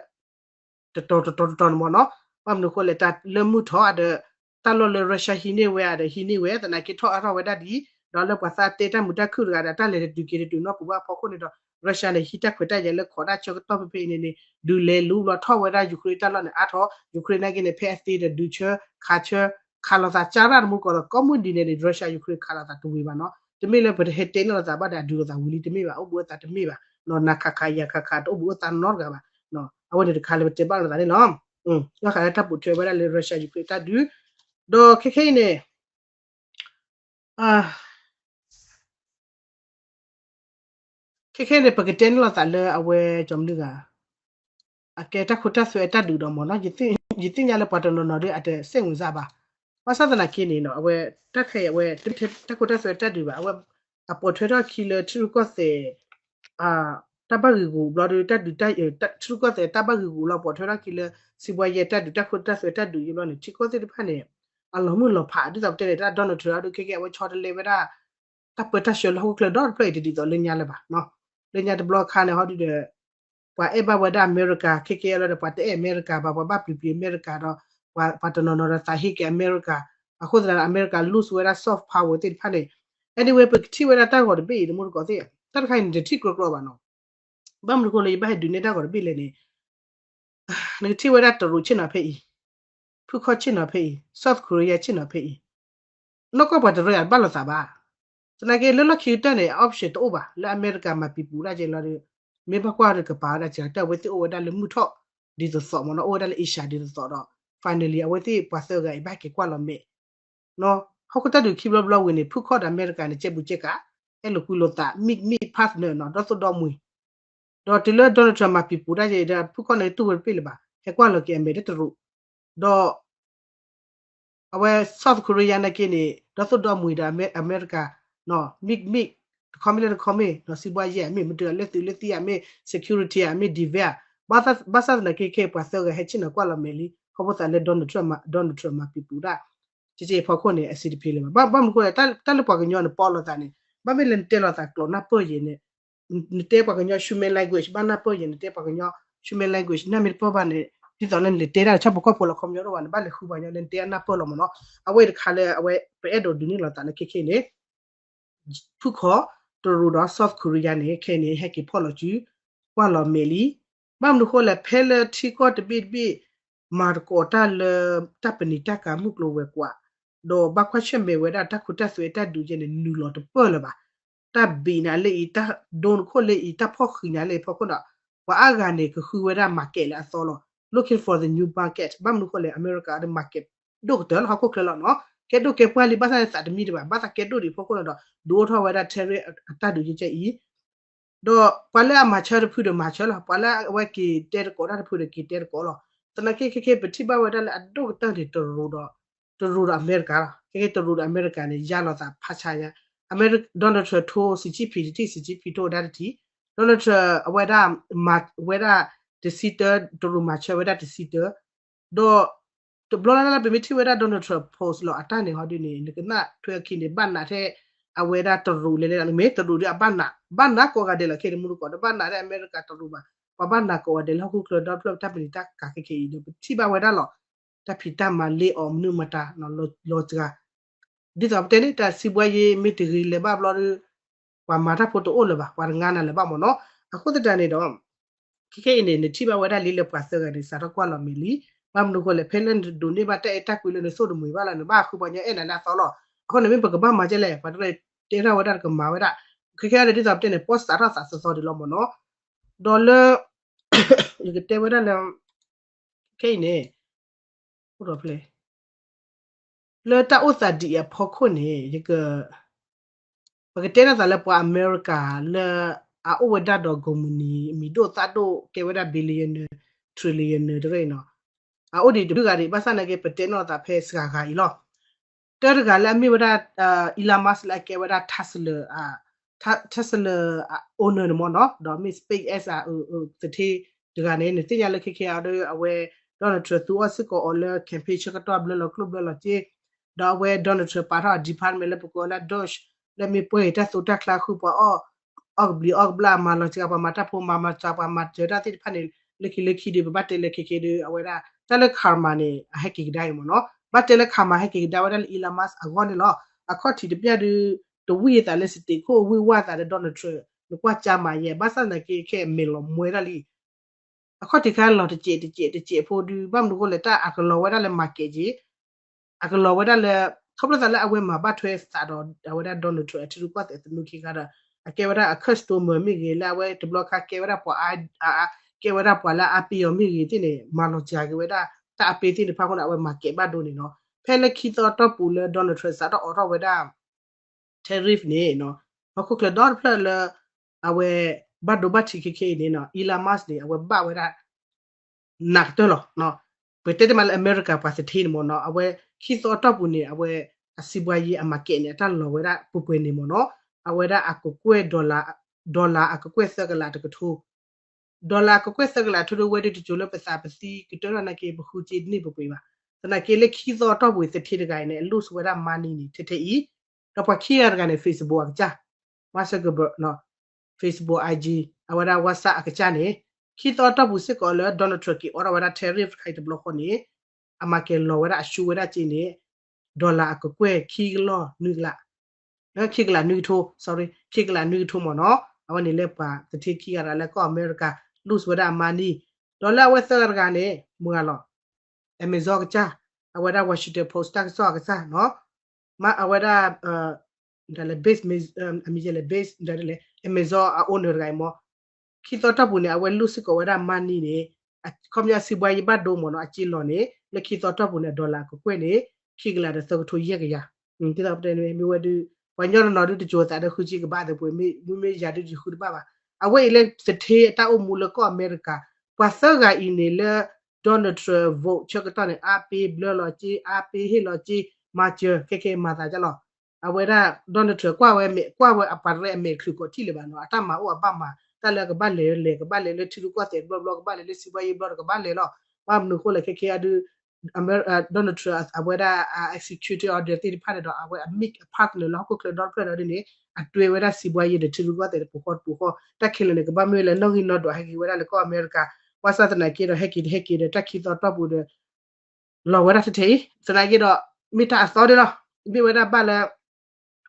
တတီၤတတီၤတတီၤန့ၣ်မ့ၢ်နီၤ ဘၣ်မနုၤဃိလဲၣ် တၢ်လၢမုၢ်ထီၣ်ဒီး တၢ်လီၢ်လၢ Russia ဟံးန့ၢ်ဝဲဧါဒီးဟံးန့ၢ်ဝဲ သနာ်က့ထီၣ်အါထီၣ်ဝဲဒၣ်ဒ် ဒီးလၢပှၤသးတဲတၢ်မုာ်တၢ်ခုၣ်တဂၤဒီး တၢ်လဲၤတတုၤက့ၤတတုၤနီတပူၤဘၣ်အဖီခိၣ်န့ၣ်ဒီး Russia န့ၣ် ဟံးတၢ်ခွဲးတၢ်ယာ်လၢခိးတၢ်ဆၢကတီၢ်ဖဲဖဲအံၤန့ၣ်န့ၣ် ဒုးလဲၤလူၤဘျီထီၣ်ဝဲဒၣ် Ukraine တၢ်လီၢ်န့ၣ်အါထီၣ် Ukraine နာ်က့န့ၣ် ဖဲအသ့ဒီးဒုးဆၢ ခးဆၢ ခးလိာ်သးကၢ်ရၣ်တမူကီးဒီး ကိးမုၢ်ဒ်န့ၣ်န့ၣ် Russia Ukraine ခးလိာ်သးတဝံၤဘၣ်နီၤ တမ့ၢ်လၢပတဟဲတဲန့ၢ်လိာ်သးဘၣ်ဒီး အဒုးလိာ်သးဝံၤလံတမ့ၢ်ဘၣ် အိၣ်ဘှံးအိၣ်သါတမ့ၢ်ဘၣ် နၤခးခးယၤခးခး တအိၣ်ဘှံးအိၣ်သါနီတဂၤဘၣ် အဝဲန့ၣ်တခါလၢပတဲဘၣ်လိာ်သးန့ၣ်လီၤ ဘၣ်ဃးလၢတၢ်ပိာ်ထွဲဝဲဒၣ်လၢ Russia Ukraine တၢ်ဒုး ဒီးခဲခဲအံၤန့ၣ် ခဲခဲန့ၣ် ပကတဲန့ၣ်လိာ်သးလၢအဝဲကၠီမနုၤဂၤ အကဲတၢ်ခိတၢ်သွဲအတၢ်ဒုးဒီးမ့ၢ်နီၤ, ယသ့ၣ်ညါလၢပှၤတနီၤနီၤဒီး အတစဲးမုာ်စၢ်ဘၣ်. ဘၣ်ဆၣ်သနာ်က့န့ၣ်နီၤ အဝဲတၢ်ခဲအံၤအဝဲ တၢ်ခိတၢ်သွဲတၢ်ဒုးဘၣ်, အဝဲအပိာ်ထွဲထီၣ်ခံလၢထံရူၢ်ကီၢ်သဲး တၢ်ဘၣ်ဂ့ၢ်ဂူာ်ဘျီဒီး တၢ်ဒုး ထံရူၢ်ကီၢ်သဲးတၢ်ဘၣ်ဂ့ၢ်ဂူာ်လီၤ ပိာ်ထွဲထီၣ်ခံလၢ စံးဘှါယဲတၢ်ဒုး တၢ်ခိတၢ်သွဲတၢ်ဒုးယံၤဘျီန့ၣ် ထံကီၢ်သ့ၣ်တဖၣ်န့ၣ် အလီၤမုၢ်လီၤဖး ဒ်သိးပတဲန့ၣ် တၢ် Donald Trump အဒုး ခဲကဲအဝဲဆီတလဲဝဲဒၣ် တၢ်ပၢတၢ်ဆှၢလၢဟီၣ်ခိၣ်ချၢဒီတဖျၢၣ်အံၤတဒ်သိးလၢညါလၢၤဘၣ်. လၢညါတဘျီခါန့ၣ် ဟီဒုဒီး ပှၤအဲၣ်ဘၣ်ဝဲဒၣ်အမဲရကၤ ခဲကဲလီၤဒီး ပှၤတအဲၣ်အမဲရကၤဘၣ် ပှၤဘၣ်ပျံၤပျံၤအမဲရကၤဒီး ပှၤတနီၤနီၤဒီးသးဟ့က့ၤအမဲရကၤ, အဃိသတးဒီး အမဲရကၤ lose ဝဲဒၣ် soft power သ့ၣ်တဖၣ်န့ၣ် anyway ပကထံၣ်ဝဲဒၣ်တၢ်ဂီၤတဘ့ၣ်အံၤ တမူတကိးသ့ၣ် တၢ်တခါအံၤန့ၣ် တထံၣ်ကြီကြီဘၣ်နီၤ. ဘၣ်မနုၤအဃိလၢယဘၣ်ဟဲဒုးနဲၣ်တၢ်ဂီၤတဘ့ၣ်လဲၣ်န့ၣ် နကထံၣ်ဝဲဒၣ်တရူးဆ့ၣ်နီၤဖဲအံၤ, ဖုခီဆ့ၣ်နီၤဖဲအံၤ, South Korea ဆ့ၣ်နီၤဖဲအံၤ, နီၢ်ကီၢ်ပှၤတရူးယၤတဘၣ်လိာ်သးဘၣ်. သနာ်က့လၢလီၢ်ခံကတၢၢ်န့ၣ် option တအိၣ်ဘၣ် လၢအမဲရကၤမၤပံၤပူၤဒၣ်ကဲလီၤဒီး မ့ၢ်ဘၣ်ကွၢ်ဒီးကပာ်ဝဲဒၣ်စှၤကတၢၢ် အဝဲသ့ၣ်အိၣ်ဝဲဒၣ်လၢမုၢ်ထီၣ်ဒ်သိးသိးမ့ၢ်နီၤ အိၣ်ဝဲဒၣ်လၢ Asia ဒ်သိးသိးဒီး finally အဝဲသ့ၣ်ပှၤသၢဂၤအံၤဘၣ်က့ၤကွၢ်လီၤမဲာ် ဟီၣ်ခိၣ်တၢ်ဒုးခံဘျီဘျီဝံၤန့ၣ် ဖုခီဒီးအမဲရကၤန့ၣ် ကဲဘူးကဲကး အဲၣ်လိာ်ကွံလိာ်သး မ့ၢ်မ့ၢ် partner နီၤ ဒီသိၣ်ဒီမှံၤ ဒီးတုၤလၢ Donald Trump မၤပံၤပူၤဒၣ်ယဲဒီး ဖုခီန့ၣ်တူၢ်ဝဲတဘ့ၣ်လၢၤဘၣ် ဟဲကွၢ်လီၤက့ၤအမဲာ်တတရူး ဒီး အဝဲ South Korea နာ်က့န့ၣ် ဒီသိၣ်ဒီမှံၤဒီးအမဲရကၤ မ့ၢ်မ့ၢ် တခီမ့ၢ်လၢတခီမ့ၢ် စံးဘှါယဲမ့ၢ် မ့ၢ်တဂၤလၢသုးလၢသံဧါ မ့ၢ် security ဧါ မ့ၢ် defense ဧါ ဘၣ်ဆၣ်သနာ်က့ခဲအံၤပှၤသၢဂၤဟဲဆ့ၣ်နီၤကွၢ်လီၤမဲာ်လံ ခီဖျိသးလၢ Donald Trump မၤပံၤပူၤဒၣ် ကကဲအဖီခိၣ်န့ၣ် အစံးတဖ့လၢၤဘၣ် ဘၣ်မနုၤအဃိလဲၣ် တၢ်လၢပှၤကညီန့ၣ် ပီလိာ်သးန့ၣ် ဘၣ်မ့ၢ်လၢနတဲလိာ်သးကျိာ်နၢ်ပၢၢ်ယဲန့ၣ် နတဲပှၤကညီ human language ဘၣ်နၢ်ပၢၢ်ယဲ နတဲပှၤကညီ human language နၢ်မ့ၢ်တပၢၢ်ဘၣ်န့ၣ် ဒ်သိးလၢနလဲၤတဲဒၣ်လၢဆၣ်ဖိကီၢ်ဖိလီၤခီပညီတအိၣ်ဘၣ် နဘၣ်လဲၤဃုပှၤကညီလၢနတဲအနၢ်ပၢၢ်လီၤမ့ၢ်နီၤ အဝဲတခါလၢအဝဲ ပအဲၣ်ဒိးဒုးန့ၢ်လိာ်သးလၢခဲခဲအံၤန့ၣ် ဖုခီ တရူးဒီး South Korea န့ၣ် ခဲအံၤန့ၣ် ဟဲက့ၤဖီၣ်လီၤစု ကွၢ်လီၤမဲာ်လံ ဘၣ်မနုၤအဃိလဲၣ် ဖဲလၢထံကီၢ်တဘ့ၣ်တဘ့ၣ် မၤသကိးတၢ်လၢ တၢ်ပနံာ်တၢ်ကၤမုၢ်ကျိၤဝဲၤကွာ် ဒီးဘၣ်ကွၢ်ဆၢၣ်မဲာ်ဝဲဒၣ်တၢ်ခိတၢ်သွဲတၢ်ဒုးယဲန့ၣ် နုာ်လီၤတပၢၢ်လၢၤဘၣ် တၢ်ဘံးနၤလၢအံၤ တၢ်ဒိနခိၣ်လၢအံၤ တၢ်ဖီၣ်ဃံးနၤလၢအံၤဖီခိၣ်ဒီး ပှၤအါဂၤန့ၣ် ကဃုဝဲဒၣ် market လၢအသီလီၤ looking for the new market ဘၣ်မနုၤအဃိလဲၣ် အမဲရကၤဒီး market ဒိၣ်ကတၢၢ်လၢဟီၣ်ခိၣ်ချၢလီၤနီၤ ကဲဒိၣ်ကဲပှၢ်လံ ဘၣ်ဆၣ်န့ၣ်သးတမံတဘၣ် ဘၣ်သးကဲဒိၣ်ဒံးဖီခိၣ်လီၤဒီး ဒုးအိၣ်ထီၣ်ဝဲဒၣ် tariff အတၢ်ဒုးယဲကဲအံၤ ဒီးပှၤလၢအမၤဆၢတဖုဒီးမၤဆၢလီၤ ပှၤလၢအဝဲက့ၤတဲတကိးတၢ်တဖုဒီးက့ၤတဲတကိးလီၤ သနာ်က့ခဲခဲ ပထံၣ်ဘၣ်ဝဲဒၣ်လၢအဒိၣ်ကတၢၢ်န့ၣ် တရူးဒီး တရူးဒီးအမဲရကၤလီၤ ခဲခဲတရူးဒီးအမဲရကၤန့ၣ် ယါလီၤသးဖးဆါယါ အမဲရ Donald Trump ထိ Xi Jinping တထံၣ် Xi Jinping ထိဒၣ်တထံၣ် Donald Trump အဝဲဒၣ် မၤဝဲဒၣ်တဆံတၢ တရူးမၤဆၢဝဲဒၣ်တဆံတၢ ဒီး တဘျီလၢ်လၢ်လၢပမ့ၢ်ထံၣ်ဝဲဒၣ် Donald Trump post လီၤအတၢ်န့ၣ်ဟီဒ်န့ၣ် နကနၣ်ထွဲအခံန့ၣ် ဘၣ်နးထဲ အဝဲဒၣ်တရူးလဲၤလဲၤလီၤ မ့ၢ်တရူးဒီးအဘၣ်နး ဘၣ်နးကိးဂၤဒဲးလီၤ ခဲတမူတကိး တဘၣ်နးထဲအမဲရကၤတရူးဘၣ် ပှၤဘၣ်နးကိးဂၤဒဲးလၢဟီၣ်ခိၣ်ချၢဒီဖျၢၣ်တၢ်ပနံာ်တၢ်ကၤခဲခဲအံၤဒီး ပထံၣ်ဘၣ်ဝဲဒၣ်လီၤ တၢ်ဖံးတၢ်မၤလ့အီၤမနုၤမတၤ လီၤစှၤ ဒ်သိးပတဲန့ၣ် တၢ်စံးဘှါယဲမ့ၢ်တဂ့ၤလၢၤဘၣ်ဘျီဒီး ပှၤမၤတၢ်ဖိတအိၣ်လၢၤဘၣ် ပှၤတငါနၤလၢၤဘၣ်မ့ၢ်နီၤ အဃိသတးန့ၣ်ဒီး ခဲခဲအံၤန့ၣ် နထံၣ်ဘၣ်ဝဲဒၣ်လံလၢပှၤသၢဂၤန့ၣ် စးထီၣ်ကွၢ်လီၤမဲာ်လံ ဘၣ်မနုၤအဃိလဲၣ် ဖဲလၢနဒိးန့ၢ်ဘၣ်တၢ်အဲၣ်တၢ်ကွံလၢနသိၣ်တမှံၤဘၣ်လီၤ နဘၣ်ဃုပှၤကညီအဲၣ်နၤလၢအသီလီၤ အဃိန့ၣ် မ့ၢ်ပကဘၣ်မၤကဲလဲၣ် ပှၤတရူးတဲထီၣ်ဝဲဒၣ်တကမၤဝဲဒၣ် ခဲခဲအံၤဒ်သိးပတဲန့ၣ် ပီၣ်စးထီၣ်သးသီသီဒံးလီၤမ့ၢ်နီၤ ဒီးလၢ ယကတဲဝဲဒၣ်လၢ ခဲအံၤန့ၣ် အိၣ်ဒီးဖျဲၣ် လၢတၢ်အိၣ်သးဒ်အံၤအဖီခိၣ်န့ၣ် ယက ပကတဲထီၣ်သးလၢပှၤအမဲရကၤလၢ အအိၣ်ဝဲဒၣ်ဒီးကုမ္ပဏီ မံၤဒိၣ်သၣ်ဒိၣ် ကဲဝဲဒၣ် billionaire trillionaire တရ့ၣ်နီၤ အအိၣ်ဒံးတဘျုးဂၤဒံး ဘၣ်ဆၣ်နာ်က့ ပတဲနီၣ်သးဖဲစှၤဂၤအံၤလီၤ. တၢတဂၤလၢအမ့ၢ်ဝဲဒၣ် Elon Musk လၢအကဲဝဲဒၣ် Tesla Tesla owner န့ၣ်မ့ၢ်နီၤ ဒီးမ့ၢ် SpaceX သထ့တဂၤန့ၣ် နသ့ၣ်ညါလၢခဲခဲအံၤဒီး အဝဲ Donald Trump သူအီၣ်စ့ၢ်ကီးအီၤလၢ campaign ဆၢကတီၢ်ဘျၢလီၤကျိၣ်ဘျၢလီၤစ့ ဒီးအဝဲ Donald Trump ပာ်ထီၣ်အ department လၢပကိးလၢ DOGE လၢမ့ၢ်ပှဲၤတၢ်သိတၢ်ကျါဃုပှၤအီၣ် အီၣ်ကဘျံးအီၣ်ကဘျၣ် မၤလီၤစှၤ ပှၤမၤတၢ်ဖိ မၤမၤစှၤ ပှၤမၤစၢၤတၢ်သ့ၣ်တဖၣ်န့ၣ် လၢခံလၢခံဒီး ပဘၣ်တဲလၢခဲခဲဒီး အဝဲဒၣ် တၢ်လၢ karma န့ၣ် အဟဲက့ၤကဒါအံၤမ့ၢ်နီၤ ဘၣ်တဲလၢ karma ဟဲက့ၤကဒါဝဲဒၣ်လၢ Elon Musk အဂီၢ်န့ၣ်လီၤ. အခီၣ်ထံးတပျၢ်ဒုး တဝံၢ်အသးလၢ state ခိၣ် ဝံၢ်ဝါသးလၢ Donald Trump နကွၢ်ကၠါမၤယဲ ဘၣ်ဆၣ်သနာ်က့ခဲမဲာ်လီၤမှဲဒၣ်လံ အခီၣ်ထံးခါလီၤတစဲးတစဲးတစဲးဖိဒုး ဘၣ်မနုၤအဃိလဲၣ် တၢ်အကလီၤဝဲဒၣ်လၢ market က့ အကလီၤဝဲဒၣ်လၢ ခီဖျိသးလၢအဝဲမၤဘၣ်ထွဲသးဒီး အဝဲဒၣ် Donald Trump အထံရူၢ်ကီၢ်သဲးသနူခံခါဒီး အကဲဝဲဒၣ်အ customer မ့ၢ်ဂ့ၤ လၢအဝဲတဘျီခါကဲဝဲဒၣ်ပှၤအါ ကဲဝဲဒၣ်ပှၤလၢအါပ့ၤအီၤမ့ၢ်ဂ့ၤသ့ၣ်န့ၣ် မၤလီၤစှၤက့ၤဝဲဒၣ် တၢ်အါပ့ၤသ့ၣ်တဖၣ်အဃိန့ၣ် အဝဲ market ဘၣ်ဒိန့ၣ်နီၤ ဖဲလၢခံသီတီၢ်ပူၤလၢ Donald Trump စးထီၣ်အိးထီၣ်ဝဲဒၣ် tariff န့ၣ် ဟီၣ်ခိၣ်ချၢဒီတဖျၢၣ်လၢ အဝဲ ဘၣ်ဒိဘၣ်ထံးခဲခဲအံၤန့ၣ် Elon Musk န့ၣ် အဝဲဘၣ်ဝဲဒၣ် နးကတၢၢ်လီၤ. ပတဲတမံၤလၢအမဲရကၤပှၤသထ့န့ၣ်မ့ၢ်နီၤ အဝဲခံသီအတီၢ်ပူၤန့ၣ် အဝဲအစီးပွားရေးအ market န့ၣ် အတၢ်လီၤဝဲဒၣ်ပှဲၤပှဲၤန့ၣ်မ့ၢ်နီၤ အဝဲဒၣ်အကကွဲၢ် dollar အကကွဲၢ်သၢကလးတကထိ dollar အကကွဲၢ်သၢကလးတကထိ ဝဲဒၣ်တစိၤလၢပသးပသံကတၢၢ်ထီၣ်နာ်က့ ပဃုစ့တန့ၢ်ပှဲၤပှဲၤဘၣ်. သနာ်က့လၢခံသီအတီၢ်ပူၤသထ့တဂၤအံၤန့ၣ် အ lose ဝဲဒၣ် money န့ၣ် ထဲထဲအံၤ ဒီးပှၤခံဂၤတဂၤန့ၣ် Facebook အကစၢ် Mark Zuckerberg နီၤ Facebook, IG အဝဲဒၣ် WhatsApp အကစၢ်န့ၣ် ခံသီအတီၢ်ပူၤစ့ၢ်ကီးလၢ Donald Trump က့ၤအိးထီၣ်ဝဲဒၣ် tariff တခါအံၤတဘျီဃီန့ၣ် အ market လီၤဝဲဒၣ်အဆူဝဲဒၣ်က့န့ၣ် dollar အကကွဲၢ်ခံကလီၢ်နွံကလး ခံကလးနွံကထိ sorry ခံကလးနွံကထိမ့ၢ်နီၤ အဝဲန့ၣ်လၢပှၤသထ့ခံဂၤတဂၤလၢကီၢ်အမဲရကၤ lose ဝဲဒၣ်အ money ဒီးလၢအဝဲသၢဂၤတဂၤန့ၣ် မုၢ်ဂၤလီၤ Amazon အကစၢ် အဝဲဒၣ် Washington Post တၢ်ကစီၣ်အကစၢ်နီၤ မ့ၢ်အဝဲဒၣ် ဒ်လဲၣ် base မ့ၢ် အမံၤလဲၣ် base ဒ်လဲၣ် Amazon အ owner တဂၤအံၤမ့ၢ် ခံသီတီၢ်ပူၤန့ၣ် အဝဲ lose စ့ၢ်ကီးဝဲဒၣ် money န့ၣ် ခီပညီအစီးပွားရေးဘၣ်ဒိမ့ၢ်နီၤ အစ့လီၤန့ၣ် လၢခံသီတီၢ်ပူၤန့ၣ် dollar အကကွဲၢ်န့ၣ် ခံကလးဒီးသၢကထိယဲၢ်ကယၤ ဒ်သိးပတဲန့ၣ် မ့ၢ်ဝဲဒုး ပှၤညီတနီၤဒုးတစိၤသးဒီးဃုစ့ကဘၣ်သပှ့ၤ မ့မ့ၢ်ယၤဒုးယဃုတဘၣ်ဘၣ် အဝဲအံၤလၢသထ့အတၢ်အိၣ်မူလၢကီၢ်အမဲရကၤ ပှၤသၢဂၤအံၤန့ၣ်လၢ Donald Trump vote ဆၢကတီၢ်န့ၣ် အါပ့ၤဘျၢလီၤက့ အါပ့ၤဟ့ၣ်လီၤက့ မၤစၢၤ ခဲခဲမၤသးဒ်လီၤ အဝဲဒၣ် Donald Trump ကွၢ်ဝဲမဲာ် ကွၢ်ဝဲအပှၤရဲအမဲာ်ချုးကိးထံၣ်လၢၤဘၣ်နီၤ အတၢ်မၤအိၣ်အဘၣ်မၤ တၢ်လၢကဘၣ်လဲၤလဲၤ ကဘၣ်လဲၤလၢထံရူၢ်ကီၢ်သဲးတဘျီဘျီ ကဘၣ်လဲၤလၢစီးပွားရေးဘျီဒီးကဘၣ်လဲၤလီၤ ဘၣ်မနုၤဃိလဲၣ် ခဲခဲအဒုး Donald Trump အဝဲဒၣ် executive order သ့ၣ်တဖၣ်န့ၣ်ဒီး အဝဲအ make a partner လၢဟီၣ်ခိၣ်ချၢဒီတဖျၢၣ်ဒီးဒ်န့ၣ် အတွဲဝဲဒၣ်စီးပွားရေးဒီးထံရူၢ်ကီၢ်သဲးတပူၤဃီတပူၤဃီ တၢ်ခဲလၢာ်န့ၣ် ကဘၣ်မ့ၢ်လၢနီၣ်ဂံၢ်နီၣ်ဒွးဟဲက့ၤဝဲဒၣ်လၢကီၢ်အမဲရကၤ ဘၣ်ဆၣ်သနာ်က့ဒီး ဟဲက့ၤတဟဲက့ၤဒီး တၢ်ခံသီတီၢ်ပူၤဒီး လီၤဝဲဒၣ်ထဲထဲအံၤ သနာ်က့ဒီး မ့ၢ်တၢ်အသီဒ်လီၤ မ့ၢ်ဝဲဒၣ်ဘၣ်လၢ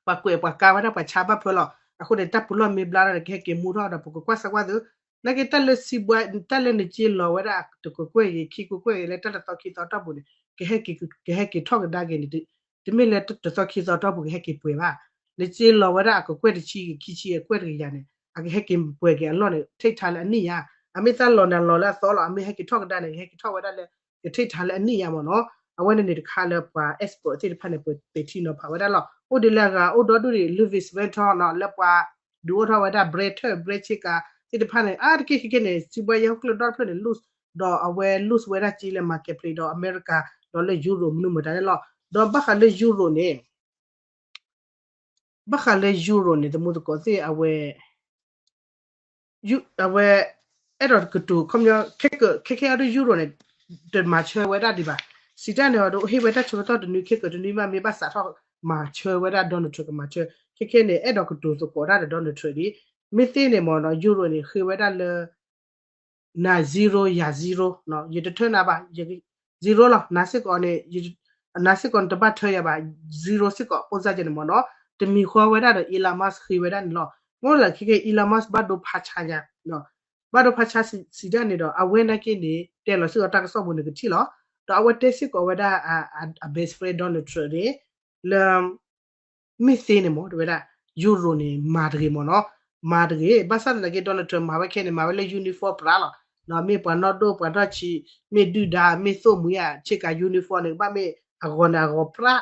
ပှၤကွဲးပှၤကါဝဲဒၣ်ပှၤဆါဘၣ်ဖၢလီၤ အဃိန့ၣ် တၢ်ပူၤလီၢ်မ့ၢ်ဘျါထီၣ်ဒီး ကဟဲက့ၤမူထီၣ်ဒီး ပကကွၢ်စၢ်ကွၢ်သု နာ်က့တၢ်လၢစံးဘှါ တၢ်လၢနစ့လီၤဝဲဒၣ်တကကွဲၢ်ဂ့ၤ ခံကကွဲၢ်ဂ့ၤ လၢတၢ်တသီခံသီတီၢ်ပူၤန့ၣ် ကဟဲက့ၤထီၣ်ကဒါက့ၤန့ၣ် တမ့ၢ်လၢတသီခံသီတီၢ်ပူၤကဟဲက့ၤပှဲၤဘၣ် နစ့လီၤဝဲဒၣ်အကကွဲၢ်တဆံဂ့ၤ ခံဆံဂ့ၤ အကွဲၢ်တကယၤန့ၣ် အကဟဲက့ၤပှဲၤက့ၤအလီၢ်န့ၣ် ထိၣ်ထါလၢအနံၣ်ညါ အမ့ၢ်သးလီၤနၤလီၤလၢအသီလီၤ အမ့ၢ်ဟဲက့ၤထီၣ်ကဒါန့ၣ် ကဟဲက့ၤထီၣ်ဝဲဒၣ်လၢ ကထိၣ်ထါလၢအနံၣ်ညါမ့ၢ်နီၤ အဝဲန့ၣ်န့ၣ်တခါလၢပှၤ expert သ့ၣ်တဖၣ်န့ၣ် ပပဲာ်ထံနီၤဖးဝဲဒၣ်လီၤ အိၣ်ဒ်လၢအဂၤအိၣ်ဒီဒူၣ်န့ၣ် Louis Vuitton နီၤ လၢပှၤဒုးအိၣ်ထီၣ်ဝဲဒၣ် brand ထၢၣ် brand ဆ့ကၤ သ့ၣ်တဖၣ်န့ၣ် အါတက့ၢ်ခဲခဲန့ၣ် စံးဘှါယဲဟီၣ်ခိၣ်ချၢဒီတဖျၢၣ်န့ၣ် lose ဒီးအဝဲ lose ဝဲဒၣ်စ့လၢ marketplace ဒီးအမဲရကၤ ဒီးလၢ Europe မနုၤမတၤန့ၣ်လီၤ ဒီးဘၣ်ဃးလၢ Europe န့ၣ် ဘၣ်ဃးလၢ Europe န့ၣ် သမူသကိးသ့ၣ်အဝဲ အဝဲ အဲၣ်ဒိးကတိၤ ခီပညီ ခဲက ခဲခဲအံၤဒ် Europe န့ၣ် တမၤဆၢဝဲဒၣ်ဒံးဘၣ်. စံးတၢ်န့ၣ်အီၤဒီး ဟ့ၣ်ဝဲတၢ်ဆၢကတီၢ်တနွံခဲကတနွံမး မ့ၢ်ဘၣ်စးထီၣ်မၤဆၢဝဲဒၣ် Donald Trump ကမၤဆၢ ခဲခဲန့ၣ် အဲၣ်ဒိးကတိၤသကိးတၢ်ဒီး Donald Trump ဒ် မ့ၢ်သ့န့ၣ်မ့ၢ်နီၤ Europe န့ၣ် ဃ့ဝဲဒၣ်လၢ နၤ zero ယၤ zero နီၤ ယတထၢနၤဘၣ် ယ zero လီၤ နၤစ့ၢ်ကီးန့ၣ် နၤစ့ၢ်ကီးနတဘၣ်ထၢယၤဘၣ် zero စ့ၢ်ကီး ပိၢ်စၢ်ကဲန့ၣ်မ့ၢ်နီၤ တမံၤဃီဝဲဒၣ်ဒီး Elon Musk ဃ့ဝဲဒၣ်န့ၣ်လီၤ. မ့ၢ်လၢခဲခဲ Elon Musk ဘၣ်ဒိဖးဆါညါ ဘၣ်ဒိဖးဆါစံးတၢ်န့ၣ်ဒီး အဝဲနာ်က့န့ၣ် တဲလီၤစ့ၢ်ကီးတၢ်ကစီၣ်ပူၤန့ၣ်ကထံၣ်လီၤ. ဒီးအဝဲတဲစ့ၢ်ကီးဝဲဒၣ် အ best friend Donald Trump န့ၣ် လၢ မ့ၢ်သ့န့ၣ်မ့ၢ် တဝဲဒၣ် Europe န့ၣ် မၤတဂ့ၤမ့ၢ်နီၤ မၤတဂ့ၤ ဘၣ်ဆၣ်သနာ်က့ Donald Trump မၤဝဲခဲန့ၣ် မၤဝဲလၢ uniform ပြးလီၤ. မ့ၢ်ပှၤနီၢ်ဒိၣ်ပှၤနီၢ်ဆံး မ့ၢ်ဒုၣ်ဒါ မ့ၢ်သိၣ်မှံၤဧါ ဆ့ကၤ uniform န့ၣ် ကဘၣ်မ့ၢ်အဂီၤန့ၣ်အဂီၤပြး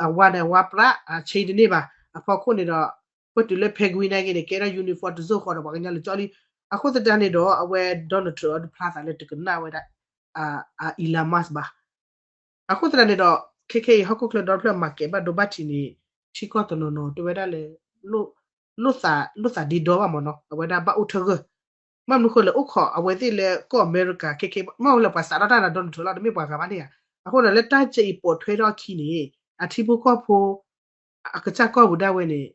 အဝါန့ၣ်အဝါပြး အဆ့တန့ၢ်ဘၣ်. အဖီခိၣ်န့ၣ်ဒီး ပတုၤလၢ Penguin နာ်က့န့ၣ် ကဲထီၣ် uniform တစိၢ်ဃီဒီးပှၤကညီလၢကၠီလံ. အဃိသတးန့ၣ်ဒီး အဝဲ Donald Trump အီၤဒုးဖျါသးလၢတကနၣ်ဝဲဒၣ် Elon Musk ဘၣ်. အဃိသတးန့ၣ်ဒီး ခဲခဲအံၤ ဟီၣ်ခိၣ်ချၢဒီတဖျၢၣ် market ဘၣ်ဒိဘၣ်ထံးန့ၣ် ထံကီၢ်တနီၤနီၤ တဝဲဒၣ်လၢ လိၣ်သး လိၣ်သးဒ့ဒီဘၣ်မ့ၢ်နီၤ အဝဲဒၣ်ဘၣ်အိၣ်ထၢဂၢၢ် ဘၣ်မနုၤဃိလဲၣ် အိၣ်ခိးအဝဲသ့ၣ်လၢကီၢ်အမဲရကၤ ခဲခဲ မ့ၢ်အိၣ်လၢပှၤစးထီၣ်တၢ်ဒီး Donald Trump လီၤ တမ့ၢ်ပှၤဂၤဘၣ်န့ၣ်ဧါ. အဃိန့ၣ် လၢတၢ်စဲအံၤပိာ်ထွဲထီၣ်အခံန့ၣ် အထံဖိကီၢ်ဖိ အကစၢ်ကီၢ်ပူၤဒၣ်ဝဲန့ၣ်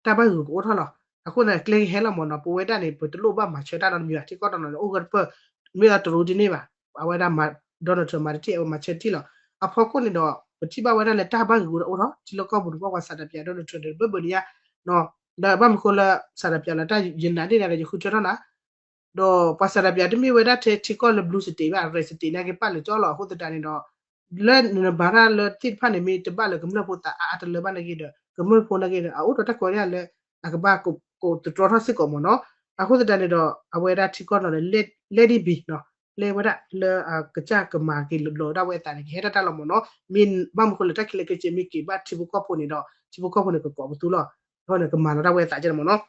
တၢ်ဘၣ်ဂ့ၤကအိၣ်ထီၣ်လီၤ. အဃိန့ၣ် ကျဲကဟဲလီၤမ့ၢ်နီၤ ပဝဲဒၣ်န့ၣ် ပတလိၣ်ဘၣ်မၤဆၢတၢ်နီတမံၤဘၣ် ထံကီၢ်တနီၤန့ၣ် အိၣ်ဂၢၢ်တပၢၢ် မ့ၢ်လၢတရူးဒ်န့ၣ်ဘၣ် အဝဲဒၣ် Donald Trump မၤတထံၣ် အဝဲမၤဆၢတထံၣ်လီၤ. အဖီခိၣ်န့ၣ်ဒီး ပထံၣ်ဘၣ်ဝဲဒၣ်လၢတၢ်ဘၣ်ဂ့ၤကအိၣ်ထီၣ် ထံလီၢ်ကီၢ်ပူၤန့ၣ် ပှၤစးတပျး Donald Trump န့ၣ် ဘၢၣ်ဘၢၣ်န့ၣ်ညါ ဒီးဘၣ်မနုၤဃိလၢစးတပျးလီၤ တၢ်ယနာ်ဒ်န့ၣ်ဒီး ယဃုထၢထီၣ်နၤ ဒီးပှၤစးတပျးတမ့ၢ်ဝဲဒၣ်ထဲထံကီၢ်လၢ blue state ဘၣ် red state နာ်က့ပၣ်လၢာ်ကၠီလီၤ. အဃိသတးန့ၣ်ဒီး လၢနဘါတၢ်လၢသ့ၣ်တဖၣ်န့ၣ် မ့ၢ်တဘၣ်လၢကမျၢၢ်ဖိသးအါအါတလၢဘၣ်နာ်က့ဒီး ကမျၢၢ်ဖိနာ်က့ဒီး အအိၣ်ဒီးတၢ်ကိးဒၣ်လၢ အကဘၣ်ကိးသတြီထီၣ်စ့ၢ်ကီးမ့ၢ်နီၤ. အဃိသတးန့ၣ်ဒီး အဝဲဒၣ်ထံကီၢ်နီၤန့ၣ် let it be နီၤ လဲၤဝဲဒၣ်လၢအကစၢ်ကမၤက့ၤလီၤဒၣ်ဝဲအသးန့ၣ် ကဟဲတၢ်တၢ်လီၤမ့ၢ်နီၤ. မ့ၢ်ဘၣ်မနုၤဃိလၢတၢ်ခဲလၢာ်ခဲဆ့မ့ၢ်က့ၤဘၣ်ထံဖိကီၢ်ဖိန့ၣ်ဒီး ထံဖိကီၢ်ဖိန့ၣ် ကကိးပသူလီၤ. အဃိန့ၣ် ကမၤလီၤဒၣ်ဝဲအသးကဲန့ၣ်မ့ၢ်နီၤ.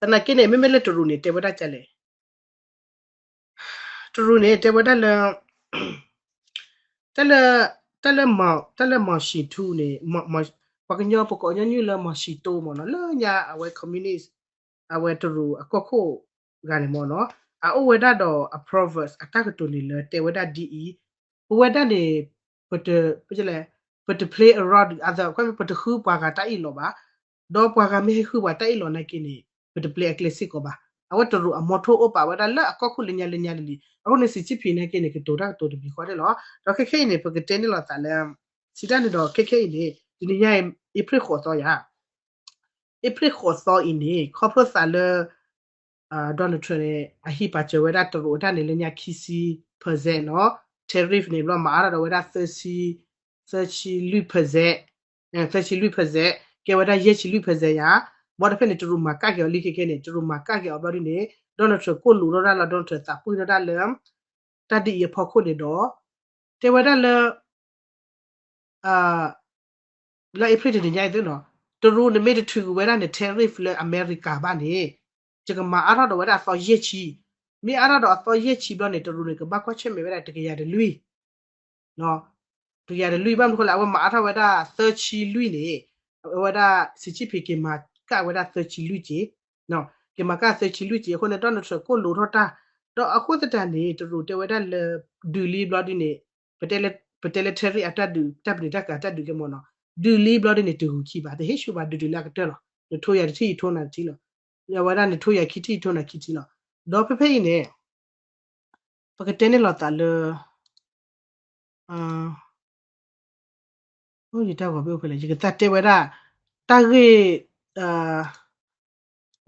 သနာ်က့န့ၣ် မ့မ့ၢ်လၢတရူးန့ၣ် တဲဝဲဒၣ်ကလဲၣ်, တရူးန့ၣ် တဲဝဲဒၣ်လၢ တၢ်လၢ တၢ်လၢ တၢ်လၢ Mao Zedong န့ၣ် ပှၤကညီပကိးညီနုၢ်လၢ Mao Zedong မ့ၢ်နီၤ, လၢညါအဝဲ communist အဝဲတရူးအကီၢ်ခိၣ်ဂၤန့ၣ်မ့ၢ်နီၤ, အအိၣ်ဝဲဒၣ်ဒီးအ proverb အတၢ်ကတိၤန့ၣ်လၢတဲဝဲဒၣ်ဒ်အံၤ, ပဝဲဒၣ်န့ၣ် ပတ ပ ပတ play around the other, ပတဃုပှၤဂၤတၢ်အ့ၣ်လိာ်ဘၣ်, ဒီးပှၤဂၤမ့ၢ်ဟဲဃုပှၤတၢ်အ့ၣ်လိာ်နာ်က့န့ၣ် ပတ play အကျဲစ့ၢ်ကီးဘၣ်. အဝဲတရူးအ motto အိၣ်ပာ်ဝဲဒၣ်လၢအကီၢ်ခိၣ်လၢညါလၢညါလံလံ. အဃိန့ၣ် စံးဆံဖံးနာ်က့န့ၣ် ကတိၤတၢ်ကတိၤတမံၤဃီန့ၣ်လီၤ. ဒီးခဲခဲအံၤန့ၣ် ပကတဲန့ၣ်လီၤသးလၢ စံးတၢ်န့ၣ်ဒီး ခဲခဲအံၤန့ၣ် တနံၤညါအံၤ အ့ဖြ့ၣ်ဃိးသီယၤ အ့ဖြ့ၣ်ဃိးသီအံၤန့ၣ် ခီဖျိသးလၢ Donald Trump န့ၣ် အဟံးပာ်စၢၤဝဲဒၣ်တရူးအတၢ်န့ၣ်လၢညါခံဆံ percent နီၤ, tariff န့ၣ် ဘျီမၤအါထီၣ်ဒီးဝဲဒၣ် သၢဆံလွံၢ် percent, သၢဆံလွံၢ် percent, ကဲဝဲဒၣ်ယဲၢ်ဆံလွံၢ် percent ယၤ, ဘၣ်တဖၣ်န့ၣ် တရူးမၤကၣ်က့ၤအီၤလံခဲခဲန့ၣ် တရူးမၤကၣ်က့ၤအီၤဘျီဒ်န့ၣ် Donald Trump ကိၢ်လူးထီၣ်တၢ်လီၤ Donald Trump သးပှံၢ်ထီၣ်တၢ်လၢ တၢ်ဒ်အံၤအဖီခိၣ်န့ၣ်ဒီး တဲဝဲဒၣ်လၢ လၢအ့ဖြ့ၣ်တနံၤညါအံၤသ့နီၤ, တရူးန့ၣ်မ့ၢ်တထုးကွံာ်ဝဲဒၣ်န့ၣ် tariff လၢအမဲရကၤဘၣ်န့ၣ် ယကမၤအါထီၣ်ဒီးဝဲဒၣ်အသီယဲၢ်ဆံ, မ့ၢ်အါထီၣ်ဒီးအသီယဲၢ်ဆံဘျီန့ၣ် တရူးန့ၣ် ကဘၣ်ကွၢ်ဆၢၣ်မဲာ်ဝဲဒၣ်တကယၤတလွံၢ် တကယၤတလွံၢ်ဘၣ်မနုၤဃိလဲၣ် အဝဲမၤအါထီၣ်ဝဲဒၣ်သၢဆံလွံၢ်န့ၣ်, အဝဲဒၣ် စံးဆံဖံး က့ၤမၤကၣ်ဝဲဒၣ်သၢဆံလွံၢ်က့ၤ, က့ၤမၤကၣ်သၢဆံလွံၢ်က့ၤ အဃိန့ၣ် Donald Trump ကိၢ်လူးထီၣ်တၢ်, ဒီးအဃိသတးန့ၣ် တရူးတဲဝဲဒၣ်လၢ ဒုးလံဘျီဒ်န့ၣ်, ပတဲလၢ tariff အတၢ်ဒုး တၢ်ပနံာ်တၢ်ကၤတၢ်ဒုးကဲမ့ၢ်နီၤ, ဒုးလံဘျီဒ်န့ၣ် တဂုာ်ခံဘၣ် တဟ့ၣ်ဆူၣ်ဘၣ် ဒုးဒုးလၢအကတၢၢ်လီၤ, နထိယၤတထံၣ်ယထိနၤတထံၣ်လီၤ, အဝဲဒၣ်နထိယၤခံထံၣ် ယထိနၤခံထံၣ်လီၤ, ဒီးဖဲဖဲအံၤန့ၣ် ပကတဲန့ၣ်လီၤသးလၢ ယတၢ်ဂီၤမ့ၢ်အိၣ်ဖဲလဲၣ် ယကသးတဲဝဲဒၣ် တၢ်ဂ့ၢ်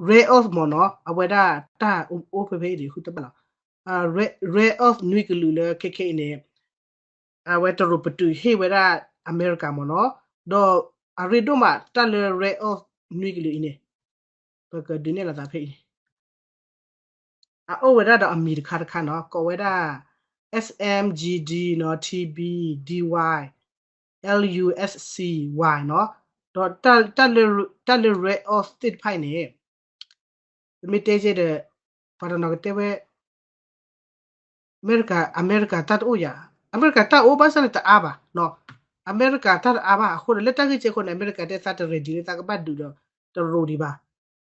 rare earth မ့ၢ်နီၤ အဝဲဒၣ်တၢ်အိၣ်ဖဲဖဲအံၤန့ၣ် ဃုတဘၣ်လီၤ, rare earth နွံကလုာ်လၢခဲခဲအံၤန့ၣ် အဝဲတရူးပတုာ်ဟ့ၣ်ဝဲဒၣ်အမဲရကၤမ့ၢ်နီၤ, ဒီးအရ့ဒိၣ်မးတၢ်လၢ rare earth နွံကလုာ်အံၤန့ၣ် ပကဒုးနဲၣ်လီၤသးဖဲအံၤ အအိၣ်ဝဲဒၣ်ဒီးအမံၤတခါတခါနီၤ ကိးဝဲဒၣ် S M G D နီၤ T B D Y L U S C Y နီၤ, ဒီးတၢ်လၢ rare earth သ့ၣ်တဖၣ်အံၤန့ၣ် ပမ့ၢ်တဲကဲဒီး ပှၤတနီၤကတဲဝဲ အမဲရကၤ အမဲရကၤတၢ်တအိၣ်ယၤ, အမဲရကၤတၢ်အိၣ်ဘၣ်ဆၣ်န့ၣ်တအါဘၣ်, အမဲရကၤတၢ်တအါဘၣ်အဃိန့ၣ် လၢတၢ်ဂ့ၢ်ကဲအဃိန့ၣ် အမဲရကၤတဲသးတ ready လၢသးကဘၣ်ဒုးဒီးတရူးဒံးဘၣ်,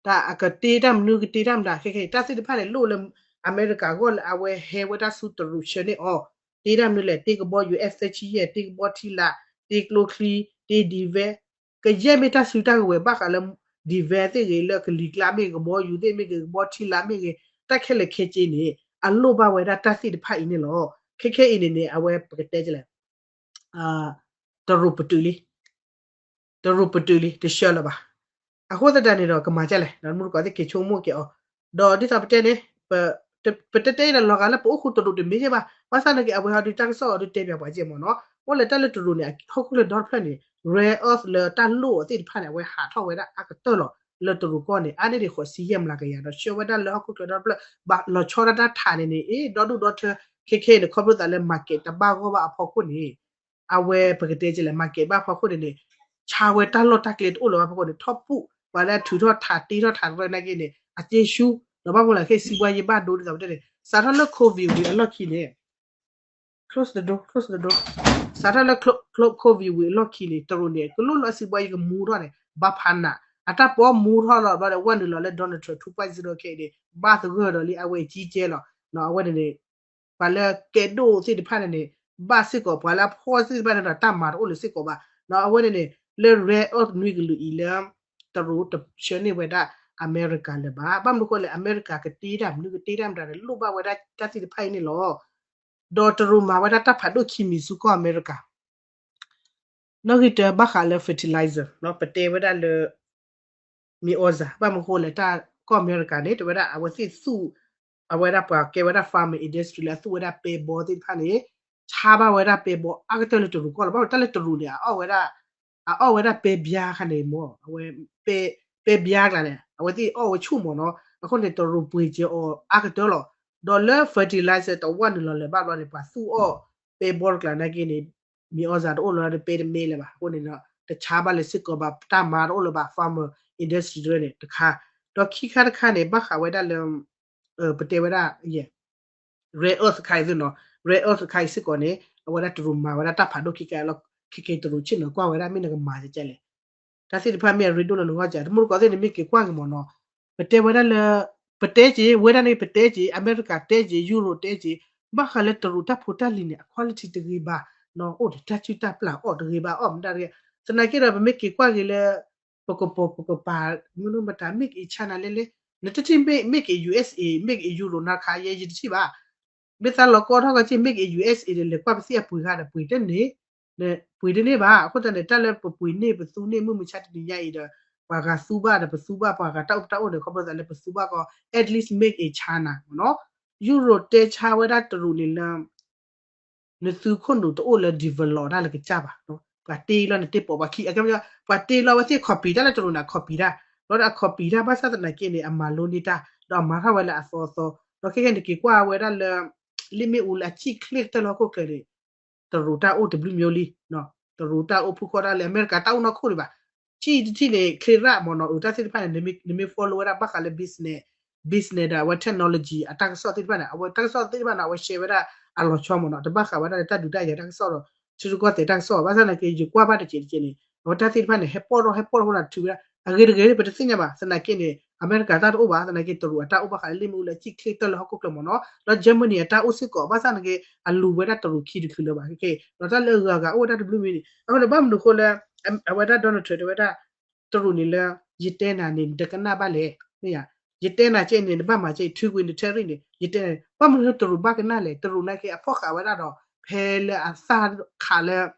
တၢ်အကတ့တၢ်မနုၤကတ့တၢ်မတၤ ခဲခဲအံၤ တၢ်သ့ၣ်တဖၣ်န့ၣ် လိၣ်လၢအမဲရကၤအဂီၢ်လၢအဝဲဟဲဝဲဒၣ်ဆူတရူးဆှၢန့ၢ်အီၤ, တ့တၢ်မနုၤလဲၣ် တ့ကဘီ U S သၢဆံယဲၢ် တ့ကဘီထံလာ် တ့ကျိချံ တ့ဒံးဝဲ ကယဲၢ်မ့ၢ်တၢ်စုတၢ်ကဝဲၤဘၣ်ဃးလၢ ဒံးဝဲသ့ၣ်ဂ့ၤ လၢကလံၤကျါမ့ၢ်ဂ့ၤ ကဘီယူၤသ့ၣ်မ့ၢ်ဂ့ၤ ကဘီထံလာ်မ့ၢ်ဂ့ၤ တၢ်ခဲလၢာ်ခဲဆ့န့ၣ် အလိၣ်ဘၣ်ဝဲဒၣ်တၢ်သ့ၣ်တဖၣ်အံၤန့ၣ်လီၤ. ခဲခဲအံၤန့ၣ်န့ၣ် အဝဲပကတဲလဲၣ် တရူးပတုာ်လံ တရူးပတုာ်လံ တဆှၢလၢၤဘၣ်. အဃိသတးန့ၣ်ဒီး ကမၤဒ်လဲၣ် မူတကိးသ့ၣ်က့ၤဆိကမိၣ်က့ၤအီၤ, ဒီးဒ်သိးပတဲန့ၣ် ပတဲတဲဒီးလီၤဂာ်လၢပအိၣ်ဃူတရူးတမ့ၢ်ကဲဘၣ်, ဘၣ်ဆၣ်နာ်က့ အဝဲဟီဒုးတၢ်ကစီၣ်အီၤဒုးတဲပၠးပှၤကဲမ့ၢ်နီၤ, အိၣ်လၢတၢ်လၢတရူးန့ၣ် ဟီၣ်ခိၣ်ချၢဒီတဖျၢၣ်န့ၣ် rare earth လၢတၢ်လိၣ်အသ့ၣ်တဖၣ်န့ၣ် အဝဲဟးထီၣ်ဝဲဒၣ်အါကတၢၢ်လီၤ. လၢတရူးကီၢ်န့ၣ် အါန့ၢ်ဒံးဃိးဆံယဲၢ်မျးကယၤဒီး ဆှၢဝဲဒၣ်လၢဟီၣ်ခိၣ်ချၢဒီတဖျၢၣ် ဘၣ်လီၤဆီဒၣ်တၢ်ထးန့ၣ်န့ၣ် အ့ ဒီဒူၣ်ဒီထၢ ခဲခဲအံၤန့ၣ် ခီဖျိသးလၢ market တဘၣ်ဂီၢ်ဘၣ်အဖီခိၣ်န့ၣ် အဝဲပကတဲကလဲၣ် market ဘၣ်ဖီခိၣ်န့ၣ်န့ၣ် ဆါဝဲတၢ်လီၢ်တၢ်ကျဲတအိၣ်လၢၤဘၣ်ဖီခိၣ်န့ၣ် ထီၣ်ပူၣ် ပှၤလၢထုးထီၣ်ထးတ့ထီၣ်ထးတရၢနာ်က့န့ၣ် အစ့ဆူ ဒီးဘၣ်မနုၤလဲၣ်ခဲအံၤ စံးဘှါယံၤဘၣ်ဒိဒ်သိးပတဲန့ၣ် စးထီၣ်လၢ COVID ဝံၤအလီၢ်ခံန့ၣ် close the door, close the door, စးထီၣ်လၢ COVID ဝံၤအလီၢ်ခံန့ၣ် တရူးန့ၣ် ကလိၣ်လၢအစံးဘှါယံၤကမူထီၣ်န့ၣ် ဘၣ်ဖးနး အတၢ်ပီမူထီၣ်လီၤဘျီဒီး ဝဲနုာ်လီၤလၢ Donald Trump two point zero ခဲအံၤန့ၣ် ဘၣ်သဂၢၢ်ဒီးလံ အဝဲအံၤကံကဲလီၤ အဝဲန့ၣ်န့ၣ် ပှၤလၢကဲဒိၣ်သ့ၣ်တဖၣ်န့ၣ်န့ၣ် ဘၣ်စ့ၢ်ကီး ပှၤလၢအဖှီၣ်သ့ၣ်တဖၣ်န့ၣ်ဒီး တၢ်မၤတအိၣ်လၢၤစ့ၢ်ကီးဘၣ်. အဝဲန့ၣ်န့ၣ် လၢ rare earth နွံကလုာ်အံၤလၢ တရူးတဆှၢန့ၢ်ဝဲဒၣ်အမဲရကၤလၢၤဘၣ်. ဘၣ်မနုၤဃိလဲၣ် အမဲရကၤကတ့တၢ်မနုၤကတ့တၢ်မတၤန့ၣ် လိၣ်ဘၣ်ဝဲဒၣ်တၢ်သ့ၣ်တဖၣ်အံၤန့ၣ်လီၤ. ဒီးတရူးမၤဝဲဒၣ်တၢ်ဖးဒိၣ်ခံမံၤဆူကီၢ်အမဲရကၤ နီၣ်ဂံၢ်တၢဘၣ်ဃးလၢ fertilizer ပတဲဝဲဒၣ်လၢ မ့ၢ်အီၣ်စၢ် ဘၣ်မနုၤဃိလဲၣ် တၢ်ကီၢ်အမဲရကၤန့ၣ် တဲဝဲဒၣ်အဝဲသ့ၣ်သူၣ် အဝဲဒၣ်ပှၤကဲဝဲဒၣ် farming industry လၢအသူၣ်ဝဲဒၣ်ပဲဘီသ့ၣ်တဖၣ်န့ၣ် ဆါဘၣ်ဝဲဒၣ်ပဲဘီအါကတၢၢ်လၢတရူးကီၢ်လီၤ. ဘၣ်မနုၤတၢ်လၢတရူးန့ၣ် အအီၣ်ဝဲဒၣ် အအီၣ်ဝဲဒၣ်ပဲဘျါခါန့ၣ်မ့ၢ် အဝဲ ပဲဘျါကျါန့ၣ် အဝဲသ့ၣ်အီၣ်ဝဲဆူၣ်မ့ၢ်နီၤ အဃိန့ၣ် တရူးပှ့ၤစၢၤအီၤအါကတၢၢ်လီၤ. ဒီးလၢ fertilizer တဝၢ်နုာ်လီၤလၢၤဘၣ်ဘျီန့ၣ် ပှၤသူၣ်အီၣ်ပဲဘီတကျါနာ်က့န့ၣ် မ့ၢ်အီၣ်စၢ်တအိၣ်လီၤဒီးပဲတမ့ၢ်လၢၤဘၣ်. အဃိန့ၣ်ဒီး တဆါဘၣ်လၢၤစ့ၢ်ကီးဘၣ် တၢ်မၤတအိၣ်လၢၤဘၣ် farmer industry တရၢန့ၣ် တခါ, ဒီးခံခါတခါန့ၣ် ဘၣ်ဃးဝဲဒၣ်လၢ ပတဲဝဲဒၣ် rare earth တခါအံၤသ့ၣ်နီၤ rare earth တခါအံၤစ့ၢ်ကီးန့ၣ် အဝဲဒၣ်တရူးမၤဝဲဒၣ်တၢ်ဖးဒိၣ်ခံခါလီၤ. ခဲကဲတရူးဆ့ၣ်နီၤကွၢ်ဝဲဒၣ်မ့ၢ်နကမၤကဲလဲၣ် တၢ်သ့ၣ်တဖၣ်မ့ၢ်အရ့ဒိၣ်လၢနဂီၢ်ကဲ တမူတကိးသ့ၣ်န့ၣ်မ့ၢ်က့ၤကွၢ်က့ၤမ့ၢ်နီၤ ပတဲဝဲဒၣ်လၢ ပတဲက့ၤ ဝဲဒၣ်န့ၣ် ပတဲက့ၤ အမဲရကၤတဲက့ၤ ယူရိတဲက့ၤ ဘၣ်ဃးလၢတရူးတၢ်ဖိတၢ်လံၤန့ၣ် အ quality တဂ့ၤဘၣ် အိၣ်ဒီးတၢ်စုၣ်တၢ်ပျၢ်အီၣ်တဂ့ၤဘၣ် အီၣ်မတၤတဂ့ၤ သနာ်က့ဒီး ပမ့ၢ်က့ၤကွၢ်က့ၤလၢ ပကပိာ်ပကပၤ မ့ၢ်မတၤ made in China လဲၣ်လဲၣ် နတထံၣ် made in U S A made in Europe နၤခါ ယဲယတထံၣ်ဘၣ် မ့ၢ်သးလီၤကီထီၣ်ကီက့ made in U S A ဒီး လဲၤကွၢ်ပသံၣ်အပှ့ၤဂၤဒီး ပှ့ၤတန့ၢ် ပှ့ၤတန့ၢ်ဘၣ်. အဃိသတးန့ၣ် တၢ်လၢပပှ့ၤန့ၢ်ပသူန့ၢ်မုၢ်မဆါတနံၤညါအံၤဒီး ပှၤဂၤသူဘၣ်ဒီး ပသူဘၣ် ပှၤဂၤတၢ်အိၣ်ပတၢ်အိၣ်န့ၣ် ခီဖျိသးလၢပသူဘၣ်ကီ at least made in China မ့ၢ်နီၤ ယူရိတဲဆါဝဲဒၣ်တရူးန့ၣ်လၢ နသုခိၣ်နူာ်တအိၣ်လၢ develop တၢ်လၢကစၢ်ဘၣ်, ပှၤတ့လီၤနတ့ပိာ်ပှၤခံ အကဲ ပှၤတ့လီၤဝဲသ့ၣ် copy တၢ်လၢတရူးန့ၣ် အ copy တၢ်, ဒီးအ copy တၢ်ဘၣ်ဆၣ်သနာ်က့န့ၣ် အမၤလိန့ၢ်တၢ် ဒီးအမၤထီၣ်ဝဲလၢအသီအသီ, ဒီးခဲကဲန့ၣ်က့ၤကွၢ်ဝဲဒၣ်လၢ လ့ၣ်မ့ၣ်အူလၢအစံၣ်ချ့ကတၢၢ်လၢဟီၣ်ခိၣ်ချၢန့ၣ် တရူးတၢ်အိၣ်တဘျုးမံၤလံ, တရူးတၢ်အိၣ်ဖုၣ်ဃီတၢ်လၢအမဲရကၤတၢ်အိၣ်နီၢ်ခိၣ်ဒံးဘၣ်, စံၣ်တထံၣ်န့ၣ် ချ့ရၣ်မ့ၢ်နီၤ အတၢ်သ့ၣ်တဖၣ်န့ၣ် နမ့ၢ် follow ဝဲဒၣ်ဘၣ်ဃးလၢ business, business ဒီးအဝဲ technology အတၢ်ကစီၣ်သ့ၣ်တဖၣ်န့ၣ် အဝဲတၢ်ကစီၣ်သ့ၣ်တဖၣ်န့ၣ် အဝဲ share ဝဲဒၣ်အလီၤဆီမ့ၢ်နီၤ တဘၣ်ဃးဝဲဒၣ်လၢတၢ်ဒုးတၢ်ယၤတၢ်ကစီၣ်ဒီး ထံရူၢ်ကီၢ်သဲးတၢ်ကစီၣ် ဘၣ်ဆၣ်သနာ်က့ ယကွၢ်ဘၣ်တစဲးတကဲးန့ၣ် အဝဲတၢ်သ့ၣ်တဖၣ်န့ၣ် ဟဲပီၣ်ထီၣ်ဟဲပီၣ်ထီၣ်ဝဲဒၣ်ထုးဝဲဒၣ် အဂ့ၤတဂ့ၤ ပတသ့ၣ်ညါဘၣ် သနာ်က့န့ၣ် အမဲရကၤတၢ်တအိၣ်ဘၣ် သနာ်က့တရူးအတၢ်အိၣ်ဘၣ်ဃးလၢလ့ၣ်မ့ၣ်အူလၢအစံၣ်ချ့ကတၢၢ်လၢဟီၣ်ခိၣ်ချၢမ့ၢ်နီၤ ဒီး Germany အတၢ်အိၣ်စ့ၢ်ကီး ဘၣ်ဆၣ်သနာ်က့ အလူၤဝဲဒၣ်တရူးခံတချုးလၢၤဘၣ် ခဲကဲ ဒီးတၢ်လၢအဂၤဂၤအိၣ်ဝဲဒၣ်တဘျုးမံၤန့ၣ် အဃိန့ၣ် ဘၣ်မနုၤအဃိလၢ အဝဲဒၣ် Donald Trump တဲဝဲဒၣ် တရူးန့ၣ်လၢ ယတဲနၤန့ၣ် နတကနၣ်ဘၣ်လဲၣ်, မ့ၢ်ဧါ, ယတဲနၤကဲန့ၣ် နဘၣ်မၤကဲ ထုးကွံာ်န tariff န့ၣ် ယတဲနၤ ဘၣ်မနုၤတရူးဘၣ်ကနၣ်လဲၣ်, တရူးနာ်က့အဖီၣ်ဃာ်ဝဲဒၣ်ဒီး ဖဲလၢအသၣ်ခးလၢ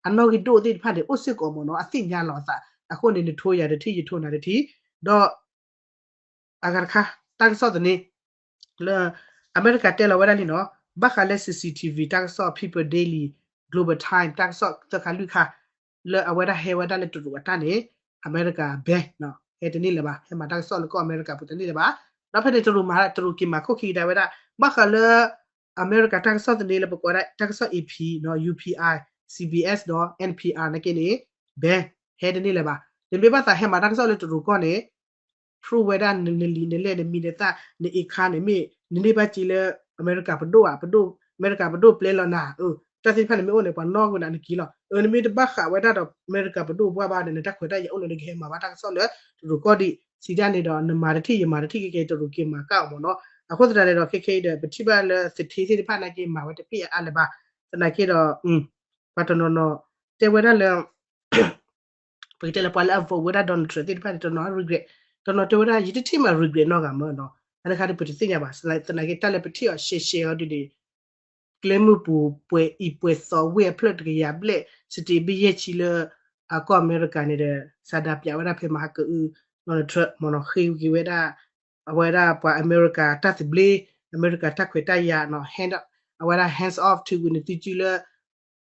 အနီၣ်ဂံၢ်ဒိၣ်သ့ၣ်တဖၣ်န့ၣ် အိၣ်စ့ၢ်ကီးမ့ၢ်နီၤ အသ့ၣ်ညါလီၤအသး, အဃိန့ၣ် နထိယၤတထံၣ် ယထိနၤတထံၣ်, ဒီး အဂၤတခါ တၢ်ကစီၣ်သန့ လၢ အမဲရကၤတဲလီၤဝဲဒၣ်လံနီၤ, ဘၣ်ဃးလၢ C C T V တၢ်ကစီၣ် People Daily, Global Time တၢ်ကစီၣ်သၢခါလွံၢ်ခါ လၢအဝဲဒၣ်ဟဲဝဲဒၣ်လၢတရူးအတၢ်န့ၣ် အမဲရကၤ ban နီၤ, ဟဲတန့ၢ်လၢၤဘၣ်, ဟဲမၤတၢ်ကစီၣ်လၢကီၢ်အမဲရကၤပူၤတန့ၢ်လၢၤဘၣ်, ဒီးဖဲန့ၣ်တရူးမၤ တရူးက့ၤမၤခိၣ်ခံကဒါဝဲဒၣ် ဘၣ်ဃးလၢ အမဲရကၤတၢ်ကစီၣ်သန့လၢပကွၢ်ဒၣ် တၢ်ကစီၣ် A P နီၤ, U P I, C B S ဒီး N P R နာ်က့န့ၣ် ban ဟဲတန့ၢ်လၢၤဘၣ်, နမ့ၢ်ဘၣ်သးဟဲမၤတၢ်ကစီၣ်လၢတရူးကီၢ်န့ၣ် prove ဝဲဒၣ်နလံၤနလဲၢ်နမံၤနသၣ်နအ့ခါန့ၣ်မ့ၢ် နန့ၢ်ဘၣ်စ့လၢ အမဲရကၤပဒိၣ်ဧါ, ပဒိၣ် အမဲရကၤပဒိၣ်ပျဲလီၤနၤ, တၢ်သ့ၣ်တဖၣ်န့ၣ်မ့ၢ်အိၣ်န့ၣ် ပှၤနီၣ်ကွံာ်နၤနက့ၤလီၤ, နမ့ၢ်တဘၣ်ဃးဝဲဒၣ်ဒီးအမဲရကၤပဒိၣ်ပှၢ်ဘၣ်ဒီး နတၢ်ခွဲးတၢ်ယာ်အိၣ်လၢနကဟဲမၤဘၣ်တၢ်ကစီၣ်လၢတရူးကီၢ်ဒံး, စံးဒၣ်န့ၣ်ဒီး နမၤတထံၣ်ယမၤတထံၣ်ခဲကဲ တရူးက့ၤမၤကၣ်အီၤမ့ၢ်နီၤ, အဃိသတးန့ၣ်ဒီး ခဲခဲအံၤဒီး ပထံၣ်ဘၣ်လၢသထ့သ့ၣ်တဖၣ်နာ်က့မၤဝဲတဖ့ၣ်အါလၢၤဘၣ်, သနာ်က့ဒီး ပှၤတနီၤနီၤ တဲဝဲဒၣ်လၢ ပကတဲလၢပှၤလၢအ vote ဝဲဒၣ် Donald Trump သ့ၣ်တဖၣ်န့ၣ် တနီၤ regret, တနီၤတဲဝဲဒၣ် ယတထံၣ်မး regret နီတဂၤမ့ၢ်နီၤ, အန့ၣ်ခါဒီးပတသ့ၣ်ညါဘၣ်, သနာ်က့တၢ်လၢပထံၣ်အီၤရှဲရှဲအီၤဒ်န့ၣ် ကျဲမုၢ်ပူၤ ပှဲၤအံၤပှဲၤသီဝ့ၢ်အဖျၢၣ်တကယၤဘျဲၣ် state ဘ့ၣ်ယဲၢ်ဆံလၢ အကီၢ်အမဲရကၤန့ၣ်ဒီး စးဒၤပၠးဝဲဒၣ်ဖဲမဟါကအု Donald Trump မ့ၢ်နီၤ ဃ့က့ၤဝဲဒၣ် အဝဲဒၣ်ပှၤအမဲရကၤတၢ်သဘျ့ အမဲရကၤတၢ်ခွဲးတၢ်ယာ်နီၤ hand အဝဲဒၣ် hands off ထုးကွံာ်နသုစုလၢ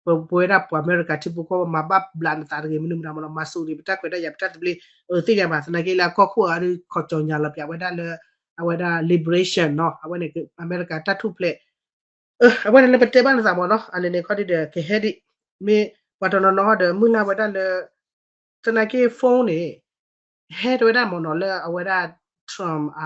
ပဝဲဒၣ်ပှၤအမဲရကၤထံဖိကီၢ်ဖိ မၤဘၣ်ဘျးနသးတဂ့ၤ မနုၤမတၤမ့ၢ်နီၤ မၤစိၤဒံးပတၢ်ခွဲးတၢ်ယာ်ပတၢ်သဘျ့ အသ့ၣ်ညါဘၣ် သနာ်က့လၢအကီၢ်ခိၣ်အံၤဒီး ခီၣ်ကၠီၣ်ညါလီၤပၠးဝဲဒၣ်လၢ အဝဲဒၣ် liberation နီၤ အဝဲန့ၣ် အမဲရကၤတၢ်ထူၣ်ဖျဲး အဝဲန့ၣ်လၢပတဲဘၣ်နသးမ့ၢ်နီၤ အန့ၣ်န့ၣ်ခီဒ်ဒီး ကဟဲဒံး မ့ၢ်ပှၤတနီၤနီၤဒီး မုၢ်လၢ်ဝဲဒၣ်လၢ သနာ်က့ phone န့ၣ် ဟဲတဝဲဒၣ်မ့ၢ်နီၤ လၢအဝဲဒၣ် Trump အ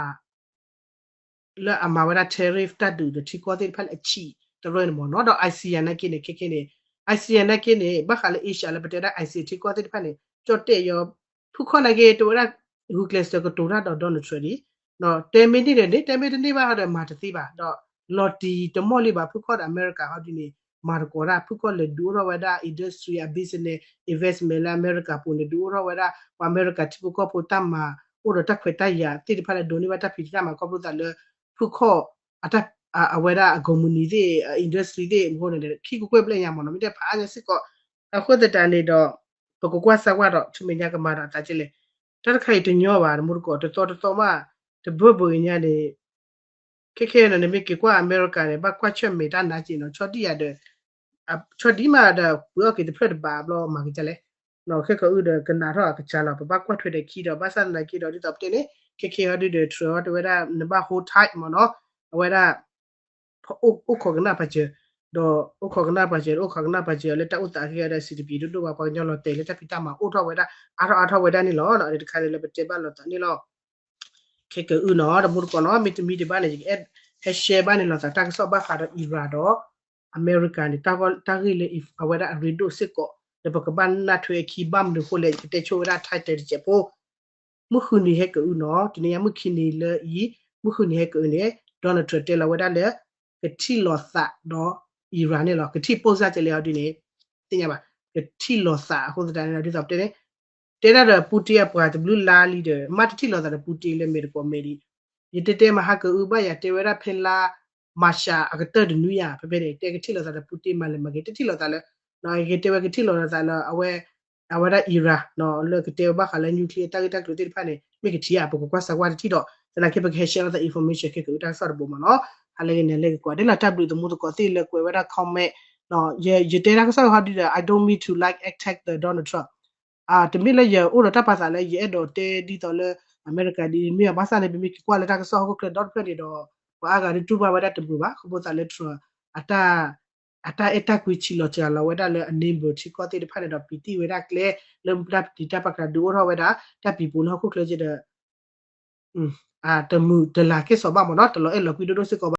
လၢအမၤဝဲဒၣ် tariff တၢ်ဒုးဒီးထံကီၢ်သ့ၣ်တဖၣ်လၢအဆံးတရၢန့ၣ်မ့ၢ်နီၤ ဒီး ASEAN နာ်က့န့ၣ် ခဲခဲန့ၣ် ASEAN နာ်က့န့ၣ် ဘၣ်ဃးလၢ Asia လၢပတဲဒၣ် ASEAN ထံကီၢ်သ့ၣ်တဖၣ်န့ၣ် ကၠီၣ်တဲၣ်ယီၤ ဖုခီၣ်နာ်က့ တဝဲဒၣ် ဂုာ်ကျဲးစၢးကတိၤတၢ်ဒီး Donald Trump ဒံး တဲမ့ၢ်န့ၢ်ဒီးန့ၢ် တဲမ့ၢ်တန့ၢ်ဘၣ်ဒီးမၤတသ့ဘၣ် ဒီးလီၤတံၢ်တမီၢ်လံဘၣ် ဖုခီၣ်ဒီးအမဲရကၤဟီဒ်န့ၣ် မၤသကိးတၢ် ဖုခီၣ်လဲၤဒုးအိၣ်ထီၣ်ဝဲဒၣ် industry အ business investment လၢအမဲရကၤပူၤန့ၣ် ဒုးအိၣ်ထီၣ်ဝဲဒၣ် ပှၤအမဲရကၤထံဖိကီၢ်ဖိတၢ်မၤအိၣ်ဒီးတၢ်ခွဲးတၢ်ယာ်သ့ၣ်တဖၣ်လၢဒိးန့ၢ်ဘၣ်တၢ်ဖံးတၢ်မၤခီဖျိသးလၢ ဖုခီၣ် အဝဲဒၣ်အ company သ့ၣ် industry သ့ၣ်အဃိန့ၣ် ခံကကွဲၢ်ဘျဲၣ်ညါမ့ၢ်နီၤ မ့ၢ်တဲဖးအါညါစ့ၢ်ကီး အဃိသတးန့ၣ်ဒီး ပကကွၢ်စၢ်ကွၢ်ဒီး ဆူမဲာ်ညါကမၤဒီးအသးကဲလဲၣ် တၢ်တခါအံၤတညီဘၣ် တမူတကိး တသီတသီမး တဘၢဘၢကညါန့ၣ် ခဲခဲန့ၣ် နမ့ၢ်က့ၤကွၢ်အမဲရကၤန့ၣ် ဘၣ်ကွၢ်ဆၢၣ်မဲာ်တၢ်နါက့ၤနီၤ ဆီဒံၣ်ယၤဒီး ဆီဒံၣ်မးဒီး ပှ့ၤအီၣ်က့ၤတဖျၢၣ်တဘးဘျီမၤက့ၤဒ်လဲၣ် ခဲကီးအုဒီးကနးထီၣ်အကစၢ်လီၤ ပဘၣ်ကွၢ်ထွဲဒီးခံဒီး ဘၣ်ဆၣ်သနာ်က့ဒီး ဒ်သိးပတဲန့ၣ် ခဲခဲဟီဒုဒီး Trump တဲဝဲဒၣ် နဘၣ် hold tight မ့ၢ်နီၤ အဝဲဒၣ် အိၣ်ခိးကနၣ်ပာ်စၢၤ ဒီးအိၣ်ခိးကနၣ်ပာ်စၢၤ အိၣ်ခိးကနၣ်ပာ်စၢၤအီၤလၢတၢ်အိၣ်သးအဂ့ၢ်အဒၣ် စံးတပံၤဒိၣ်ဒိၣ်ဘၣ် ပှၤကညီလီၤတဲာ်လၢတၢ်ဖံးတၢ်မၤအိၣ်ထီၣ်ဝဲဒၣ် အါထီၣ်အါထီၣ်ဝဲဒၣ်န့ၣ်လီၤ. တခါန့ၣ်လၢပတဲဘၣ်လိာ်သးန့ၣ်လီၤ. ခဲကအုၣ်နီၤ တမူတကိးနီၤ မ့တမ့ၢ်တဘၣ်န့ၣ် ယကဟဲ share ဘၣ်န့ၣ်လိာ်သး တၢ်ကစီၣ်ဘၣ်ဃးဒီး Iran ဒီး အမဲရကၤန့ၣ် တၢ်ဂ့ၢ်လၢအဝဲဒၣ်အရ့ဒိၣ်စ့ၢ်ကီး လၢပကဘၣ်နၢ်ထွဲအခံ ဘၣ်မနုၤအဃိလဲၣ် ယကတဲဆိဝဲဒၣ် title တစဲးဖိ မုၢ်ဃုနံၤဟဲကအုၣ်နီၤ တနံၤညါမုၢ်ခံနံၤလၢအံၤ မုၢ်ဃုနံၤဟဲကအုၣ်န့ၣ် Donald Trump တဲလီၤဝဲဒၣ်လၢ ကထံၣ်လိာ်သးဒီး Iran န့ၣ်လီၤ. ကထံၣ်ပိၢ်စၢ်ကဲလဲၣ်အီၤဒ်န့ၣ် သ့ၣ်ညါဘၣ် ကထံၣ်လိာ်သးအဃိသတးန့ၣ်လီၤ ဒ်သိးပတဲန့ၣ် တဲဒၣ်ဒီး Putin အပှၤတဘျုးလါလံဒီး မ့ၢ်တထံၣ်လိာ်သးဒီး Putin လၢမဲာ်တကိးမဲာ်ဒံး ယတဲတဲမဟါကအုၣ်ဘၣ်ယၤ တဲဝဲဒၣ်ဖဲလါ March အကတၢၢ်တနွံယၤ ဖဲဖဲန့ၣ် တဲကထံၣ်လိာ်သးဒီး Putin မၤလဲၣ်မၤက့ၤ တထံၣ်လိာ်သးလၢ ကတဲဝဲကထံၣ်လိာ်သးလၢ အဝဲ အဝဲဒၣ် Iran လၢကတဲဝဲဘၣ်ဃးလၢ nuclear တၢ်ဂ့ၢ်တၢ်ကျိၤသ့ၣ်တဖၣ်န့ၣ် မ့ၢ်ကထံၣ်ဧါ ပကကွၢ်စးကွၢ်တထံၣ်ဒီး သနာ်က့ပကဟဲ share လိာ်သး information ခဲကအုၣ်တၢ်ကစီၣ်တဘိမးနီၤ ဟါလၢဂ့ၤန့ၣ် လၢကကွၢ် ဒ်လီၤတၢ်ဘျုး သမူသကိးသ့ၣ်လၢကွဲးဝဲဒၣ် comment ယတဲတၢ်ကစီၣ်ဟီဒ်ဒီး I don't mean to like attack the Donald Trump တမ့ၢ်လၢယအိၣ်ဒီးတၢ်ပာ်သးလၢယအဲၣ်ဒိးတဲဒ်သိးလၢ အမဲရကၤဒ်မ့ၢ်ဘၣ်ဆၣ်န့ၣ် ပမ့ၢ်က့ၤကွၢ်လၢတၢ်ကစီၣ်ဟီၣ်ခိၣ်ချၢဒီတဖျၢၣ်န့ၣ်ဒီး ပှၤအါဂၤဒ်တူၢ်ဘၣ်ဝဲဒၣ်တမုာ်ဘၣ် ခီဖျိသးလၢ Trump အတၢ်အဲၣ်တၢ်ကွံဆံးလီၤစှၤလီၤဝဲဒၣ်လၢအ neighbor ထံကီၢ်သ့ၣ်တဖၣ်န့ၣ်ဒီး ပံၤတံၢ်ဝဲဒၣ်ကျဲ လၢတၢ်ပတံၤတၢ်ပာ်ကရၤဒုးအိၣ်ထီၣ်ဝဲဒၣ် တၢ်ပံၤပူၤလၢဟီၣ်ခိၣ်ချၢက့ဒီး တမုာ်တလၤက့ၤစီၤဘၣ်မးနီၤ တလီၤအဲၣ်လီၤကွံဒိၣ်ဒိၣ်စ့ၢ်ကီး